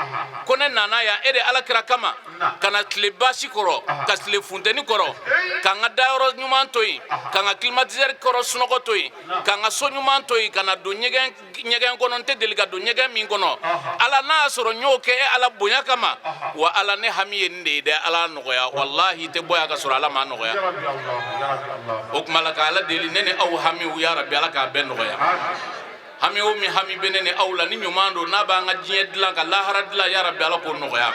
ko ne nana yan e de Ala kira kama, ka na tile baasi kɔrɔ, ka tile funteni kɔrɔ, ka n ka dayɔrɔ ɲuman to yen, ka n ka climatiseur kɔrɔ sunɔgɔ to yen, ka n ka so ɲuman to yen, ka na don ɲɛgɛn ɲɛgɛn kɔnɔ, n tɛ deli ka don ɲɛgɛn min kɔnɔ. Ala, n'a y'a sɔrɔ n y'o kɛ e Ala bonya kama, wa Ala, ne hami ye nin de ye dɛ, Ala nɔgɔya. Walahi, i tɛ bɔ yan ka sɔrɔ Ala m'a nɔgɔya. O tuma la, ka Ala deli, ne ni aw hamiw, ya rabi, Ala k'a bɛɛ nɔgɔya. Hami o min hami bɛ ne ni aw la, ni ɲuman don, n'a b'an ka diɲɛ dilan ka lahara dilan, ya rabi, Ala k'o nɔgɔya.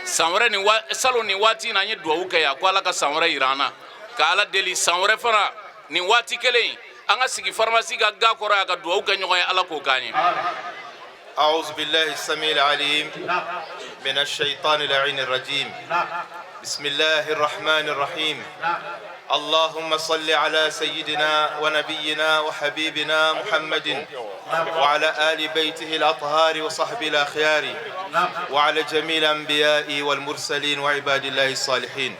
San wɛrɛ nin wa, salon nin waati in na, an ye duwawu kɛ yan ko Ala ka san wɛrɛ yira an na. Ka Ala deli, san wɛrɛ fana nin waati kelen in, an ka sigi pharmacie ka ga kɔrɔ yan ka duwawu kɛ ɲɔgɔn ye. Ala k'o k'an ye. أعوذ بالله السميع العليم. من الشيطان اللعين الرجيم. بسم الله الرحمن الرحيم. اللهم صل على سيدنا ونبينا وحبيبنا محمد وعلى آل بيته الأطهار وصحبه الأخيار وعلى جميع الأنبياء والمرسلين وعباد الله الصالحين.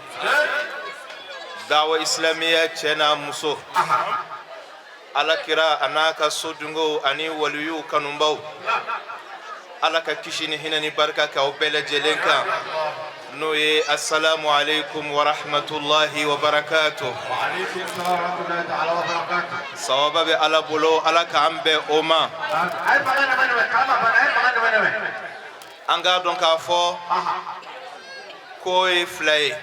Dawa islamiya cɛ n'a muso, Ala kira a n'a ka sodungow ani waliyuw kanubaw, Ala ka kisi ni hinɛ ni barika k'aw bɛɛ lajɛlen kan, n'o ye assalamu alaikum wa rahmatullahi wa barakatuh. Sawaba bɛ Ala bolo, Ala k'an bɛn o ma. An k'a dɔn k'a fɔ ko ye fila ye.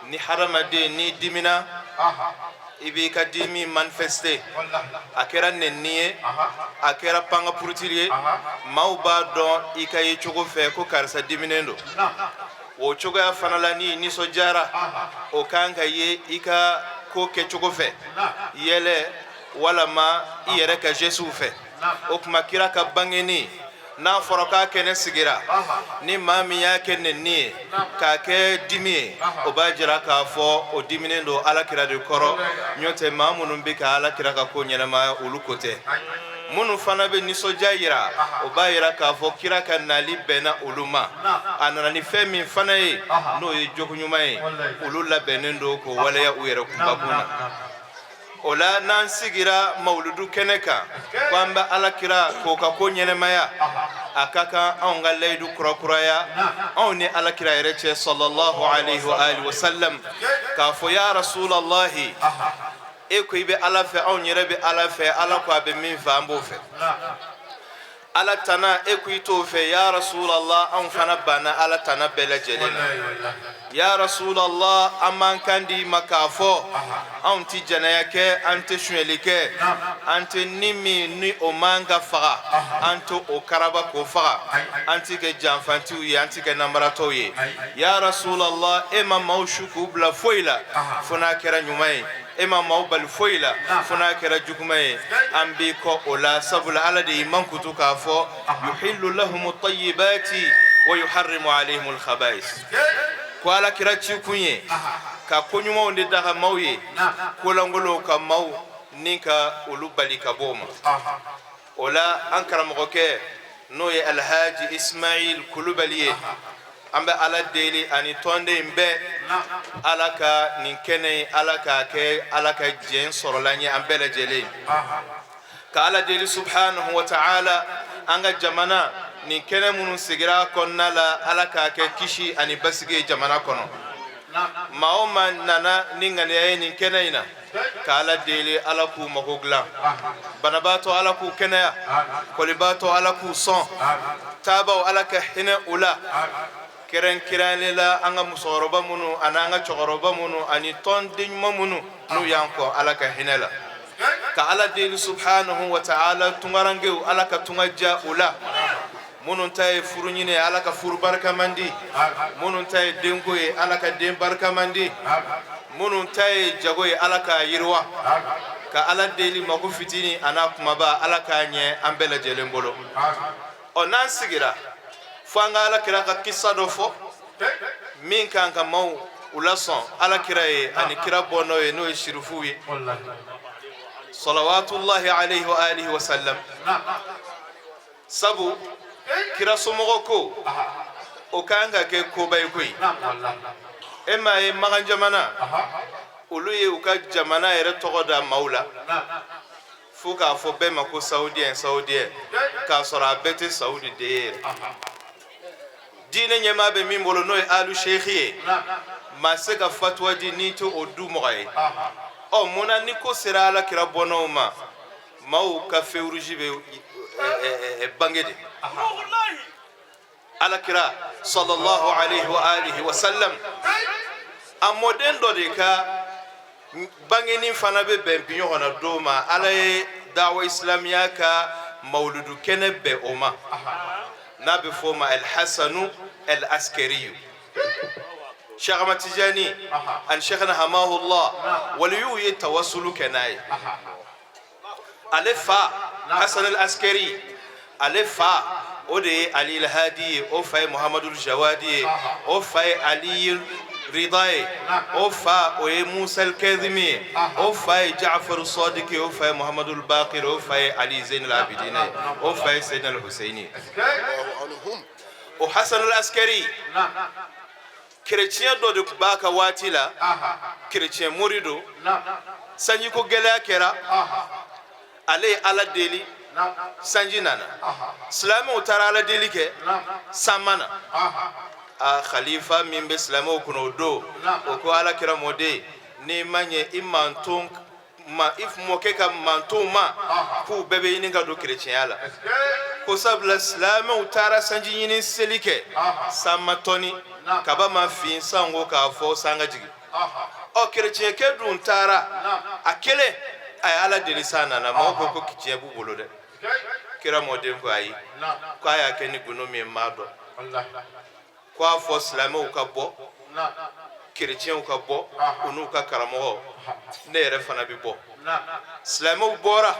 Ni hadamaden n'i dimina, i b'i ka dimi manifester. A kɛra nɛnni ye, a kɛra panga purutili ye, maaw b'a dɔn i ka ye cogo fɛ ko karisa diminen don. O cogoya fana la, n'i nisɔndiyara, o kan ka ye i ka ko kɛcogo fɛ, yɛlɛ walama i yɛrɛ ka gestew fɛ. O tuma, kira ka bangeni n'a fɔra k'a kɛnɛ sigira, ni maa min y'a kɛ nɛnni ye k'a kɛ dimi ye, o b'a jira k'a fɔ o diminen don Ala kira de kɔrɔ. N'o tɛ, maa minnu bɛ ka Ala kira ka ko ɲɛnamaya, olu ko tɛ. Minnu fana bɛ nisɔndiya yira, o b'a yira k'a fɔ kira ka nali bɛnna olu ma. A nana ni fɛn min fana ye, n'o ye jogo ɲuman ye, olu labɛnnen don k'o waleya u yɛrɛ kunbakun na. O la, n'an sigira mawuludu kɛnɛ kan ko an bɛ Ala kira k'o ka ko ɲɛnɛmaya, a ka kan anw ka layidu kurakuraya anw ni Ala kira yɛrɛ cɛ, sallallahu alaihi wa alihi wa sallam, k'a fɔ: ya rasulallahi, e ko i bɛ Ala fɛ, anw yɛrɛ bɛ Ala fɛ. Ala ko a bɛ min fɛ, an b'o fɛ. Ala tana, e ko i t'o fɛ. Ya rasulallah, anw fana banna Ala tana bɛɛ lajɛlen na. Ya rasulallah, an b'an kan di ma k'a fɔ anw tɛ jɛnɛya kɛ, an tɛ sonyɛli kɛ, an tɛ ni min ni o man ka faga, an tɛ o karaba k'o faga, an tɛ kɛ janfantiw ye, an tɛ kɛ namaratɔw ye. Ya rasulallah, e ma maaw su k'u bila foyi la fo n'a kɛra ɲuman ye, e ma maaw bali foyi la fo n'a kɛra juguman ye. An b'i kɔ o la, sabula Ala de y'i mankutu k'a fɔ: yuhillu lahumu tayyibati wa yuharrimu alayhimul khaba'is. Ko Ala kira ci kun ye ka ko ɲumanw de daga maaw ye, kolangolow ka maaw ni ka olu bali ka bɔ o ma. O la, an karamɔgɔkɛ, n'o ye Alhaji Ismail Kulubali ye, an bɛ Ala deli ani tɔnden in bɛɛ, Ala ka nin kɛnɛ in, Ala k'a kɛ Ala ka jɛn sɔrɔla ye an bɛɛ lajɛlen. Ka Ala deli subhanahu wa ta'ala, an ka jamana, nin kɛnɛ minnu sigira kɔnɔna la, Ala k'a kɛ kisi ani basigi ye jamana kɔnɔ. Maa o maa nana ni ŋaniya ye nin kɛnɛ in na, ka Ala deli, Ala k'u mago dilan. Banabaatɔ, Ala k'u kɛnɛya. Kɔlibaatɔ, Ala k'u sɔn. Taabaw, Ala ka hinɛ u la. Kɛrɛnkɛrɛnnen la, an ka musokɔrɔba minnu ani an ka cɛkɔrɔba minnu ani tɔnden ɲuman minnu n'u y'an kɔ, Ala ka hinɛ la. Ka Ala deli subhanahu wa ta'ala, tungarankew, Ala ka tunga diya u la. Minnu ta ye furu ɲini ye, Ala ka furu barikaman di. Minnu ta ye denko ye, Ala ka den barikaman di. Minnu ta ye jago ye, Ala k'a yiriwa. Ka Ala deli, mako fitinin a n'a kumaba, Ala k'a ɲɛ an bɛɛ lajɛlen bolo. Ɔ, n'an sigira fo an ka Ala kira ka kisa dɔ fɔ min kan ka maaw u lasɔn Ala kira ye ani kira bɔnnaw ye, n'o ye sirifuw ye, salawatullahi alayhi wa alihi wa sallam. Sabu kira somɔgɔ ko o kan ka kɛ koba ye koyi. E m'a ye, Makan jamana, olu ye u ka jamana yɛrɛ tɔgɔ da maaw la fo k'a fɔ bɛɛ ma ko saoudien, saoudien, k'a sɔrɔ a bɛɛ tɛ Saudi de ye yɛrɛ. Diinɛ ɲɛmaa bɛ min bolo, n'o ye Alu Sheikh ye, maa se ka fatuwa di n'i tɛ o du mɔgɔ ye. Ɔ, munna ni ko sera Ala kira bɔnnaw ma, maaw ka feu rouge bɛ bange de? Ala kira sallallahu alaihi wa alihi wa sallam, a mɔden dɔ de ka bangeni fana bɛ bɛn bi ɲɔgɔn na don ma, Ala ye dawa islamiya ka mawuludu kɛnɛ bɛn o ma, n'a bɛ fɔ o ma Alhasanu El Askariyu. Cheikh Ahmad Tijani ani Cheikhna Hamahullah, waliyuw ye tawasulu kɛ n'a ye. Ale fa Hasan al Askari, ale fa O de ye Ali Hadi ye, o fa ye Muhamadu Jawadi ye, o fa ye Ali Rida ye, o fa o ye Musa Kazimi ye, o fa ye Ja'faru Sadiq ye, o fa ye Muhamadu Bakir, o fa ye Ali Zainul Abidin ye, o fa ye Sayyidina Husaini ye. O Hasan al-Askari, kereciyɛn dɔ de tun b'a ka waati la, kereciyɛn mori don. Sanjiko gɛlɛya kɛra, ale ye Ala deli, sanji nana. Silamɛw taara Ala deli kɛ, san ma na. A khalifa min bɛ silamɛw kunna o don, o ko Ala kira mɔden, n'i ma ɲɛ i manton ma, i mɔkɛ ka mantonw ma, k'u bɛɛ bɛ ɲini ka don kerecɛnya la, ko sabula silamɛw taara sanji ɲini seli kɛ, san ma tɔni, kaba ma fin, sanko k'a fɔ san ka jigin. Ɔ, kerecɛnkɛ dun taara a kelen, a ye Ala deli, san nana. Maaw ko ko tiɲɛ b'u bolo dɛ. Kira mɔden ko ayi, k'a y'a kɛ ni gundo min ye, n b'a dɔn. Ko a fɔ silamɛw ka bɔ, kerecɛnw ka bɔ, u n'u ka karamɔgɔ, ne yɛrɛ fana bɛ bɔ. Silamɛw bɔra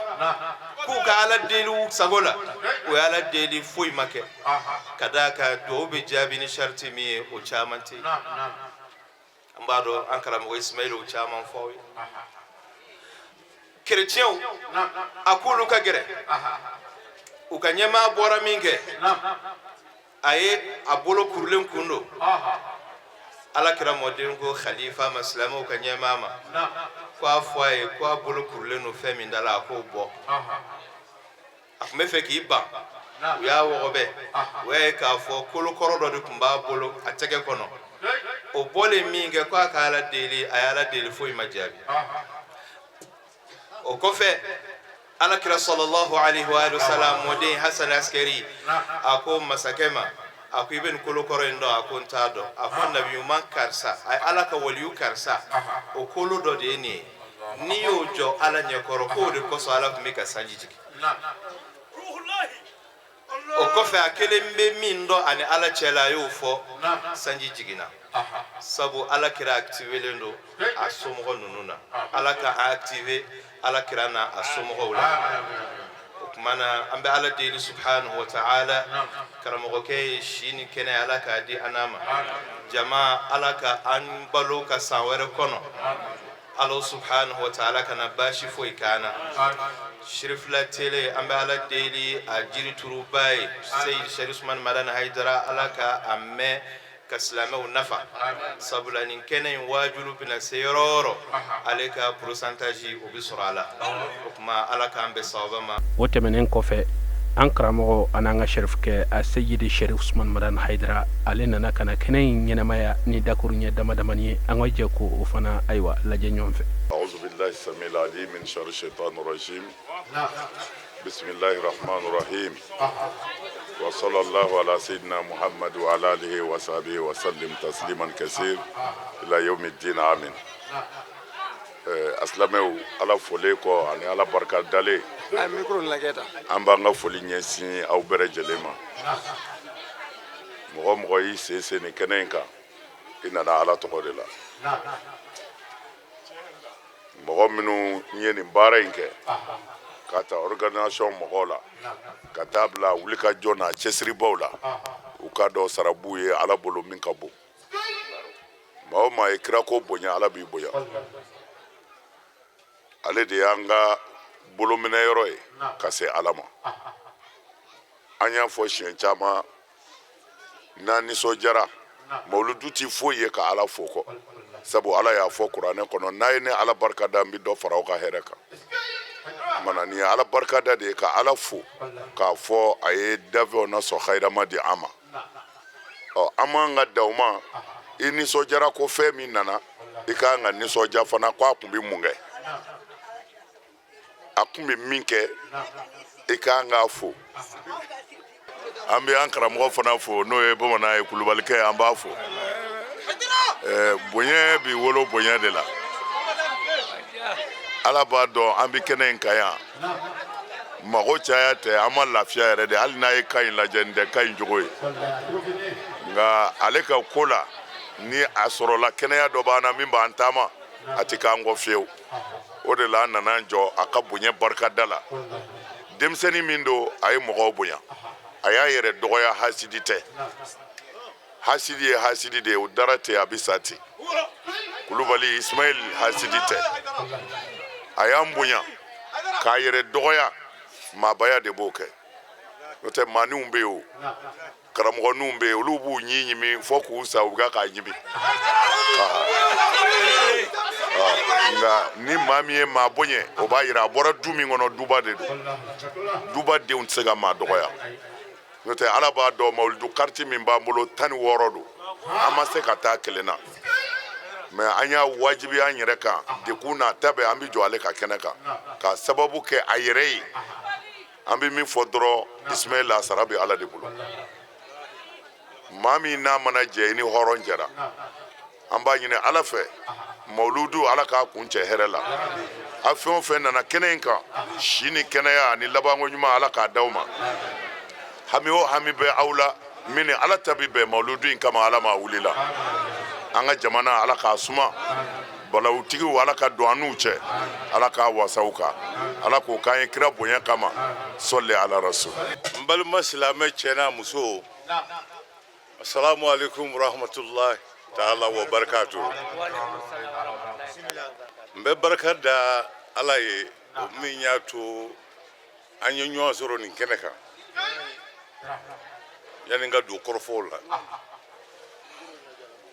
k'u ka Ala deli u sago la, u ye Ala deli, foyi ma kɛ. Ka d'a kan duwawu bɛ jaabi ni sariti min ye, o caman tɛ yen. An b'a dɔn, an karamɔgɔ Ismail o caman fɔ aw ye. Kerecɛnw, a k'olu ka gɛrɛ u ka ɲɛmaa bɔra min kɛ, a ye a bolo kurulen kun don. Ala kira mɔden ko khalifa ma, silamɛw ka ɲɛmaa ma, ko a fɔ a ye ko a bolo kurulen don fɛn min da la, a k'o bɔ. A tun bɛ fɛ k'i ban, u y'a wɔgɔbɛ, u y'a ye k'a fɔ kolokɔrɔ dɔ de tun b'a bolo a tɛgɛ kɔnɔ. O bɔlen min kɛ, ko a ka Ala deli, a ye Ala deli, foyi ma jaabi. O kɔfɛ, Ala kira sallallahu alaihi wa sallam mɔden Hasan Askari a ko masakɛ ma, a ko i bɛ nin kolokɔrɔ in dɔn? A ko n t'a dɔn. A ko nabi ɲuman karisa, a ye Ala ka waliyu karisa, o kolo dɔ de ye nin ye, n'i y'o jɔ Ala ɲɛkɔrɔ, k'o de kosɔn Ala tun bɛ ka sanji jigin. O kɔfɛ, a kelen bɛ min dɔn ani Ala cɛ la, a y'o fɔ, sanji jiginna. Sabu Ala kira activelen don a somɔgɔ ninnu na. Ala ka an activer Ala kira n'a a somɔgɔw la. O tuma na, an bɛ Ala deli subhanahu wa ta'ala, karamɔgɔkɛ ye si ni kɛnɛ, Ala k'a di an n'a ma jama, Ala ka an balo ka san wɛrɛ kɔnɔ. Ala subhanahu wa ta'ala kana baasi foyi k'an na. Sirifila tele, an bɛ Ala deli a jirituruba ye, Seyid Sherif Usman Madani Hayidara, Ala ka a mɛn ka silamɛw nafa. Sabula nin kɛnɛ in waajulu bɛna se yɔrɔ o yɔrɔ, ale ka pourcentage o bɛ sɔrɔ a la. O tuma, Ala k'an bɛn sababa ma. O tɛmɛnen kɔfɛ, an karamɔgɔ an'an ka sherifukɛ a Seyidi Sherif Usman Madani Hayidara, ale nana ka na kɛnɛ in ɲɛnamaya ni dakuruɲɛ dama damani ye. An ka jɛ ko o fana, ayiwa, lajɛ ɲɔgɔn fɛ. أعوذ بالله السميع العليم من شر الشيطان الرجيم. بسم الله الرحمن الرحيم، وصلى الله على سيدنا محمد وعلى آله وصحبه وسلم تسليما كثير إلى يوم الدين، آمين. Asilamɛw, Ala folen kɔ ani Ala barika dalen, A ye micro lajɛ tan. An b'an ka foli ɲɛsin aw bɛɛ lajɛlen ma. Mɔgɔ mɔgɔ y'i sen se nin kɛnɛ in kan, i nana Ala tɔgɔ de la. Mɔgɔ minnu ye nin baara in kɛ, ka ta organisation mɔgɔw la ka taa bila wulikajɔ n'a cɛsiribaw la, u ka dɔn sara b'u ye Ala bolo min ka bon. Maa o maa ye kirako bonya, Ala b'i bonya. Ale de y'an ka bolominɛyɔrɔ ye ka se Ala ma. An y'a fɔ siɲɛ caman, n'an nisɔndiyara, mawuludu ti foyi ye ka Ala fo kɔ, sabu Ala y'a fɔ kuranɛ kɔnɔ, n'a ye ne Ala barika da, n bɛ dɔ fara aw ka hɛrɛ kan. Mana nin ye Ala barikada de ye, ka Ala fo k'a fɔ a ye dafɛnw na sɔn hayirama di an ma. Ɔ, an m'an ka dan o ma. I nisɔndiyara ko fɛn min nana, i ka kan ka nisɔndiya fana ko a kun bɛ mun kɛ, a kun bɛ min kɛ, i ka kan k'a fo. An bɛ an karamɔgɔ fana fo, n'o ye bamanan ye, kulubalikɛ, an b'a fo. Bonya bi wolo bonya de la. Ala b'a dɔn, an bɛ kɛnɛ in kan yan, mago caya tɛ, an ma lafiya yɛrɛ de. Hali n'a ye kan in lajɛ, nin tɛ kan in cogo ye. Nka ale ka ko la, ni a sɔrɔla kɛnɛya dɔ b'an na min b'an taama, a tɛ k'an kɔ fiyewu. O de la an nana jɔ a ka bonya barikada la. Denmisɛnnin min don, a ye mɔgɔw bonya. A y'a yɛrɛ dɔgɔya, hasidi tɛ. Hasidi ye hasidi de ye, o dara ten, a bɛ sa ten. Kulubali Ismail hasidi tɛ, a y'an bonya k'a yɛrɛ dɔgɔya. Maabaya de b'o kɛ, n'o tɛ maaninw bɛ yen, o karamɔgɔninw bɛ yen, olu b'u ɲin ɲimi fo k'u sa, u bɛ k'a ɲimi. Nka ni maa min ye maa bonya, o b'a yira a bɔra du min kɔnɔ, duba de don. Duba denw tɛ se ka maa dɔgɔya. N'o tɛ, Ala b'a dɔn, mawuludu kariti min b'an bolo, 16 don, an ma se ka taa kelen na, mais an y'a wajibiya an yɛrɛ kan, dekun n'a ta bɛɛ, an bɛ jɔ ale ka kɛnɛ kan k'a sababu kɛ a yɛrɛ ye. An bɛ min fɔ dɔrɔn, Ismail, a sara bɛ Ala de bolo. Maa min n'a mana jɛ, i ni hɔrɔn jɛra. An b'a ɲini Ala fɛ, mawuludu, Ala k'a kuncɛ hɛrɛ la. A fɛn o fɛn nana kɛnɛ in kan, si ni kɛnɛya ani labanko ɲuman, Ala k'a d'aw ma. Hami o hami bɛ aw la min ni Ala ta bɛ bɛn mawuludu in kama, Ala m'a wuli la. An ka jamana, Ala k'a suma. Balawutigiw, Ala ka don an n'u cɛ, Ala k'a wasaw kan, Ala k'o k'an ye kira bonya kama. Sɔli ala rasul. N balima silamɛ, cɛ n'a muso, assalamu alaikum warahmatullahi taala wa barakatu. N bɛ barika da Ala ye, o min y'a to an ye ɲɔgɔn sɔrɔ nin kɛnɛ kan. Yanni n ka don kɔrɔfɔw la,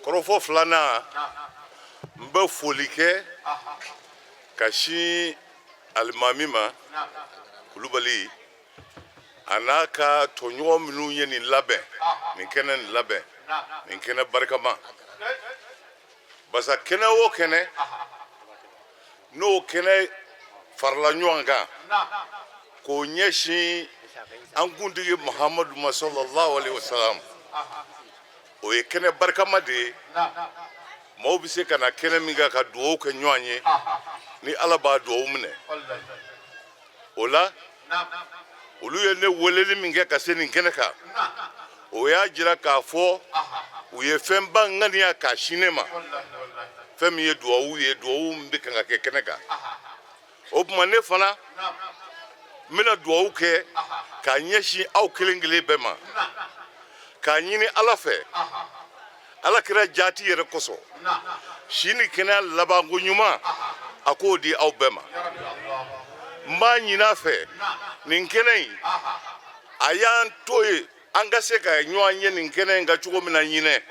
kɔrɔfɔ filanan, n bɛ foli kɛ ka sin alimami ma, Kulubali, a n'a ka tɔɲɔgɔn minnu ye nin labɛn, nin kɛnɛ nin labɛn, nin kɛnɛ barikama. Basa kɛnɛ o kɛnɛ, n'o kɛnɛ farala ɲɔgɔn kan k'o ɲɛsin an kuntigi Muhamadu ma, sallallahu alaihi wasallam, o ye kɛnɛ barikama de ye. Maaw bɛ se ka na kɛnɛ min kan ka dugawu kɛ ɲɔgɔn ye, ni Ala b'a dugawu minɛ o la. Olu ye ne weleli min kɛ ka se nin kɛnɛ kan, o y'a jira k'a fɔ u ye fɛnba ŋaniya k'a sin ne ma, fɛn min ye duwawu ye, duwawu min bɛ kan ka kɛ kɛnɛ kan. O tuma, ne fana n bɛna duwawu kɛ k'a ɲɛsin aw kelen kelen bɛɛ ma, k'a ɲini Ala fɛ, Ala kira jaati yɛrɛ kosɔn, si ni kɛnɛya labanko ɲuman, a k'o di aw bɛɛ ma. N b'a ɲini a fɛ, nin kɛnɛ in, a y'an to yen an ka se ka ɲɔgɔn ye nin kɛnɛ in kan cogo min na ɲinɛ,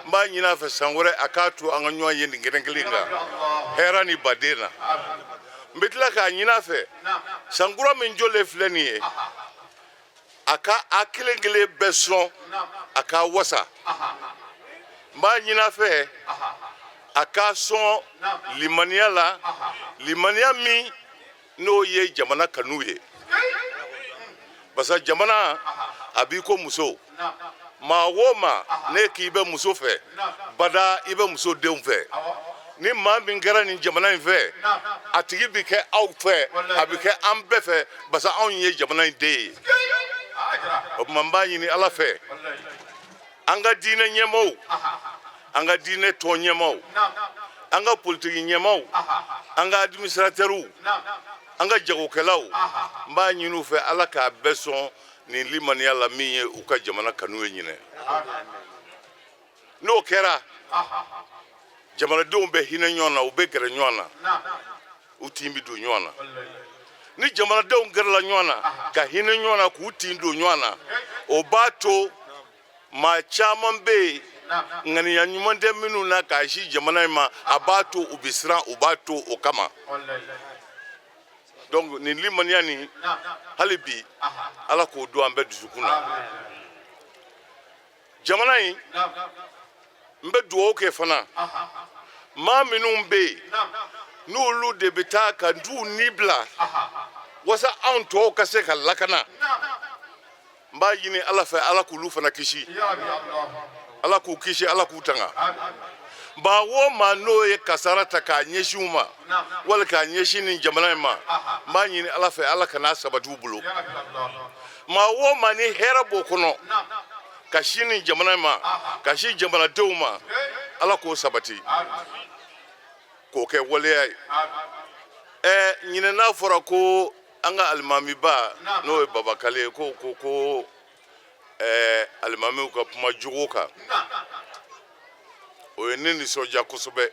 n b'a ɲini a fɛ, san wɛrɛ a k'a to an ka ɲɔgɔn ye nin kɛnɛ kelen in kan, hɛrɛ ni baden na. N bɛ tila k'a ɲini a fɛ, san kura min jɔlen filɛ nin ye, a ka a kelen kelen bɛɛ sɔn, a k'a wasa. N b'a ɲini a fɛ, a k'a sɔn limaniya la, limaniya min n'o ye jamana kanu ye. Parce jamana a b'i ko muso. Maa o maa ne k'i bɛ muso fɛ, bada i bɛ muso denw fɛ. Ni maa min kɛra nin jamana in fɛ, a tigi bɛ kɛ aw fɛ, a bɛ kɛ an bɛɛ fɛ, parce anw ye jamana in den ye. O tuma, n b'a ɲini Ala fɛ, an ka diinɛ ɲɛmaaw, an ka diinɛ tɔn ɲɛmaaw, an ka politiki ɲɛmaaw, an ka administrateurs, an ka jagokɛlaw, n b'a ɲini u fɛ, Ala k'a bɛɛ sɔn nin limaniya la min ye u ka jamana kanu ye ɲinɛ. N'o kɛra, jamanadenw bɛ hinɛ ɲɔgɔn na, u bɛ gɛrɛ ɲɔgɔn na, u tin bɛ don ɲɔgɔn na. Ni jamanadenw gɛrɛla ɲɔgɔn na ka hinɛ ɲɔgɔn na, k'u tin don ɲɔgɔn na, o b'a to maa caman bɛ yen, ŋaniya ɲuman tɛ minnu na k'a sin jamana in ma, a b'a to u bɛ siran, u b'a to o kama. Donc nin limaniya nin, hali bi Ala k'o don an bɛɛ dusukun na. Jamana in, n bɛ dugawu kɛ fana, maa minnu bɛ yen n'olu de bɛ taa ka t'u ni bila walasa anw tɔw ka se ka lakana, n b'a ɲini Ala fɛ, Ala k'olu fana kisi, Ala k'u kisi, Ala k'u tanga. Maa o maa n'o ye kasara ta k'a ɲɛsin u ma wali k'a ɲɛsin nin jamana in ma, n b'a ɲini Ala fɛ, Ala kan'a sabati u bolo. Maa o maa ni hɛrɛ b'o kɔnɔ ka sin nin jamana in ma, ka sin jamanadenw ma, Ala k'o sabati k'o kɛ waleya ye. Ɛ, ɲinɛ, n'a fɔra ko an ka alimamiba, n'o ye Babakale ye, ko ko ko Ɛɛ, alimamiw ka kuma jogo kan, o ye ne nisɔndiya kosɛbɛ,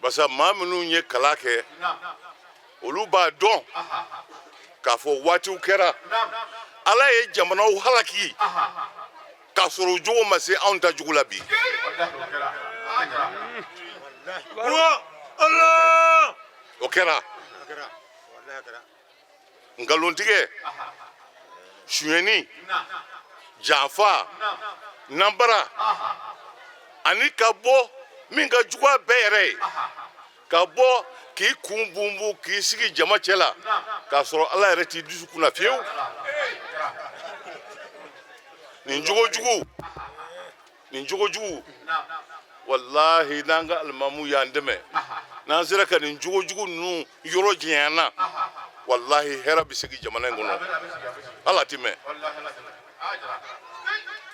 barisa maa minnu ye kalan kɛ, olu b'a dɔn k'a fɔ waatiw kɛra Ala ye jamanaw halaki k'a sɔrɔ u jogo ma se anw ta jugu la bi. O kɛra nkalontigɛ, sonyɛni, janfa, nanbara, ani ka bɔ min ka jugu a bɛɛ yɛrɛ ye, ka bɔ k'i kun bunbun k'i sigi jama cɛ la k'a sɔrɔ Ala yɛrɛ t'i dusukun na fiyewu. Nin jogo jugu, nin jogo jugu, walahi, n'an ka alimamu y'an dɛmɛ, n'an sera ka nin jogo jugu ninnu yɔrɔ janya na, walahi, hɛrɛ bɛ segin jamana in kɔnɔ. Ala ti mɛn.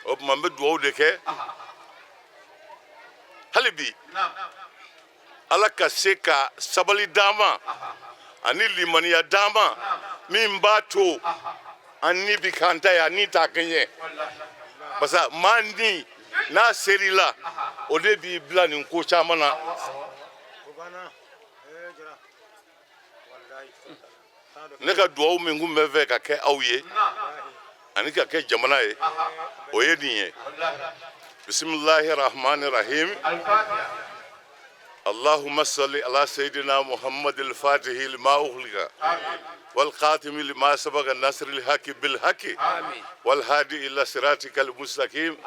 O tuma n bɛ dugawu de kɛ hali bi, Ala ka se ka sabali d'an ma ani limaniya d'an ma, min b'a to an ni bi k'an ta ye, an ni t'a kɛɲɛ, parce que maa ni n'a ser'i la, o de b'i bila nin ko caman na. Ne ka dugawu min kun bɛ fɛ ka kɛ aw ye ani ka kɛ jamana ye, o ye nin ye. Bisimilahi rahmani rahim. اللهم صل على سيدنا محمد الفاتح لما أغلق والخاتم لما سبق الناصر الحق بالحق والهادي إلى صراطك المستقيم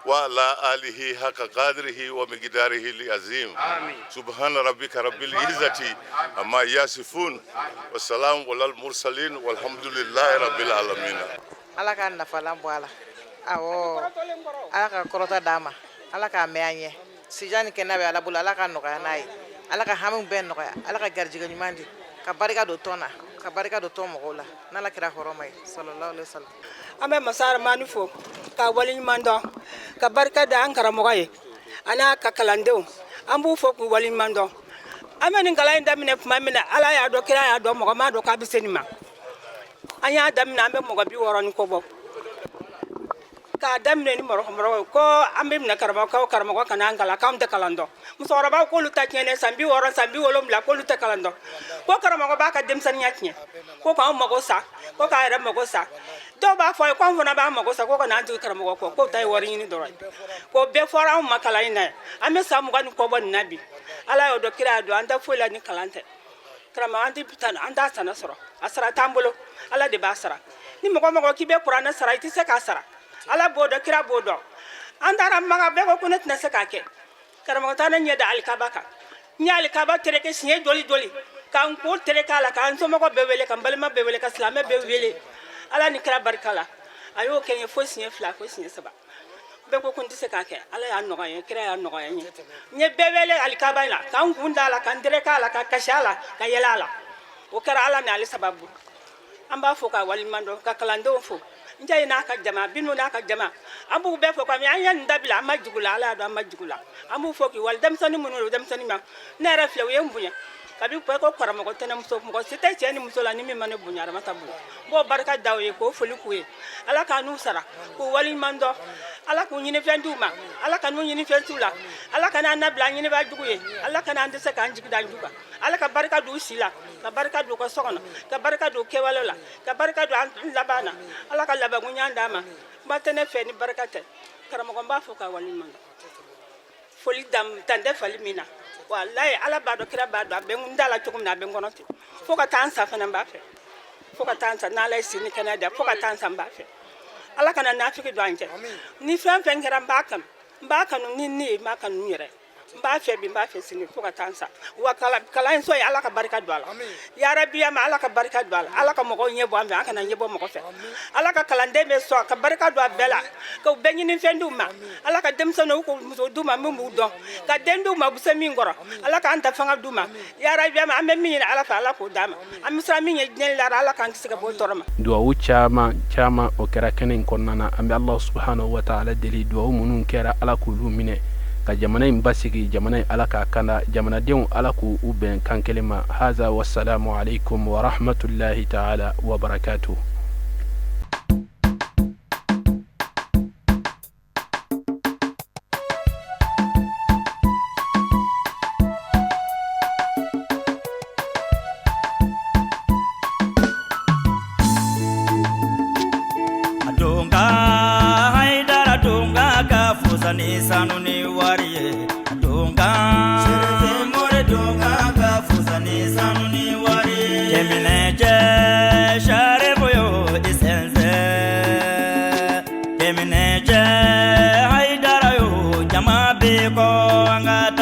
وعلى آله حق قدره ومقداره العظيم. سبحان ربك رب العزة عما يصفون والسلام على المرسلين والحمد لله رب العالمين. Ala ka nafalan bɔ a la. Awɔ, Ala ka kɔrɔta d'a ma, Ala k'a mɛn an ɲɛ. Sijan ni kɛnɛya bɛ Ala bolo, Ala ka nɔgɔya n'a ye, Ala ka hamiw bɛɛ nɔgɔya, Ala ka garijɛgɛ ɲuman di, ka barika don tɔn na, ka barika don tɔn mɔgɔw la, n'Ala kɛra hɔrɔma ye, sallallahu alaihi wasallam. An bɛ masa Aramani fo k'a waleɲuman dɔn, ka barika da an karamɔgɔ ye a n'a ka kalandenw. An b'u fo k'u waleɲuman dɔn. An bɛ nin kalan in daminɛ tuma min na, Ala y'a dɔn, kira y'a dɔn, mɔgɔ m'a dɔn k'a bɛ se nin ma. An y'a daminɛ, an bɛ mɔgɔ 60 ni kɔ bɔ. K'a daminɛ ni mɔrɔkɔmɔrɔ ye ko an bɛ minɛ karamɔgɔ karamɔgɔ ka n'an kalan, k'anw tɛ kalan dɔn. Musokɔrɔbaw k'olu ta tiɲɛnen san 60, san 70, k'olu tɛ kalan dɔn, ko karamɔgɔ b'a ka denmisɛnninya tiɲɛ, ko k'anw mago sa, ko k'a yɛrɛ mago sa. Dɔw b'a fɔ a ye ko anw fana b'an mago sa, ko ka n'an jigin karamɔgɔ kɔ, k'o ta ye wari ɲini dɔrɔn ye. K'o bɛɛ fɔra anw ma kalan in na yan. An bɛ san 20 ni kɔ bɔ nin na bi. Ala y'o dɔn, kira y'a dɔn, an tɛ foyi la ni kalan tɛ. Karamɔgɔ, an tɛ an t'a sara sɔrɔ, a sara t'an bolo, Ala de b'a sara. Ni mɔgɔ mɔgɔ k'i bɛ kuranɛ sara, i tɛ se k'a sara. Ala b'o dɔn, kira b'o dɔn. An taara Maka, bɛɛ ko ko ne tɛna se k'a kɛ. Karamɔgɔ taa ne ɲɛ da alikaba kan. N ye alikaba tereke siɲɛ joli joli, k'an ko tereke a la, k'an somɔgɔ bɛɛ wele, ka n balima bɛɛ wele, ka silamɛ bɛɛ wele, Ala ni kira barika la. A y'o kɛ n ye fo siɲɛ 2, fo siɲɛ 3. Bɛɛ ko ko n tɛ se k'a kɛ. Ala y'a nɔgɔya n ye, kira y'a nɔgɔya n ye. N ye bɛɛ wele alikaba in la, k'an kun da a la, k'an tereke a la, ka kasi a la, ka yɛlɛ a la. O kɛra Ala ni ale sababu. An b'a fo k'a waleɲuman dɔn, ka kalandenw fo, Njayi n'a ka jama, Binu n'a ka jama, an b'u bɛɛ fo. Komi an ye nin dabila, an ma jugu la, Ala y'a dɔn an ma jugu la. An b'u fo k'i wale. Denmisɛnnin minnu don, denmisɛnnin ma ne yɛrɛ filɛ, u ye n bonya kabi bɛɛ ko karamɔgɔ tɛnɛmuso. Mɔgɔ si tɛ cɛ ni muso la ni min ma ne bonya, Aramata bonya. N b'o barika da u ye, k'o foli k'u ye. Ala k'a n'u sara, k'u waleɲuman dɔn. Ala k'u ɲinifɛn d'u ma, Ala ka n'u ɲinifɛn t'u la, Ala ka n'an nabila an ɲinibaa jugu ye, Ala ka n'an dɛsɛ k'an jigi da an ju kan. Ala ka barika don u si la, ka barika don u ka so kɔnɔ, ka barika don u kɛwale la, ka barika don an laban na. Ala ka labankoɲuman d'an ma. Kuma tɛ ne fɛ ni barika tɛ. Karamɔgɔ, n b'a fɔ k'a waleɲuman dɔn. Foli dan tɛ fali min na, walayi. Ala b'a dɔn, kira b'a dɔn, a bɛ n da la cogo min na, a bɛ n kɔnɔ ten. Fo ka taa n sa fana, n b'a fɛ fo ka taa n sa. N'Ala ye si ni kɛnɛya di, fo ka taa n sa, n b'a fɛ. Ala kana nafiki don an cɛ. Ni fɛn fɛn kɛra, n b'a kanu, n b'a kanu ni ne ye, n b'a kanu n yɛrɛ. N b'a fɛ bi, n b'a fɛ sini, fo ka taa n sa. Wa kalan in so ye, Ala ka barika don a la, yarabi. Ma Ala ka barika don a la. Ala ka mɔgɔw ɲɛ bɔ an fɛ, an kana ɲɛ bɔ mɔgɔ fɛ. Ala ka kalanden bɛ sɔn, ka barika don a bɛɛ la, ka bɛɛ ɲini fɛn d'u ma. Ala ka denmisɛnninw ko muso d'u ma min b'u dɔn, ka den d'u ma u bɛ se min kɔrɔ. Ala k'an ta fanga d'u ma, yarabi. Ma an bɛ min ɲini Ala fɛ, Ala k'o d'an ma. An bɛ siran min ɲɛ diɲɛ la, Ala k'an kisi ka bɔ tɔɔrɔ ma. Duwawu caman caman, o kɛra kɛnɛ in kɔnɔna na. An bɛ Allah subhanahu wa ta'ala deli, duwawu minnu kɛra, Ala k'olu minɛ, ka jamana in basigi, jamana in Ala k'a kanda, jamanadenw Ala k'u u bɛn kan kelen ma. Haza wasalamu alaikum wa rahmatullahi ta'ala wa barakatuh. fusa ni sanu ni wari ye. Donkan Serifin Mori donkan ka fusa ni sanu ni wari ye. Cɛminɛ cɛ Sarifu yo i sɛnsɛn. Cɛminɛ cɛ Hayidara yo jama bɛ kɔ an ka taa.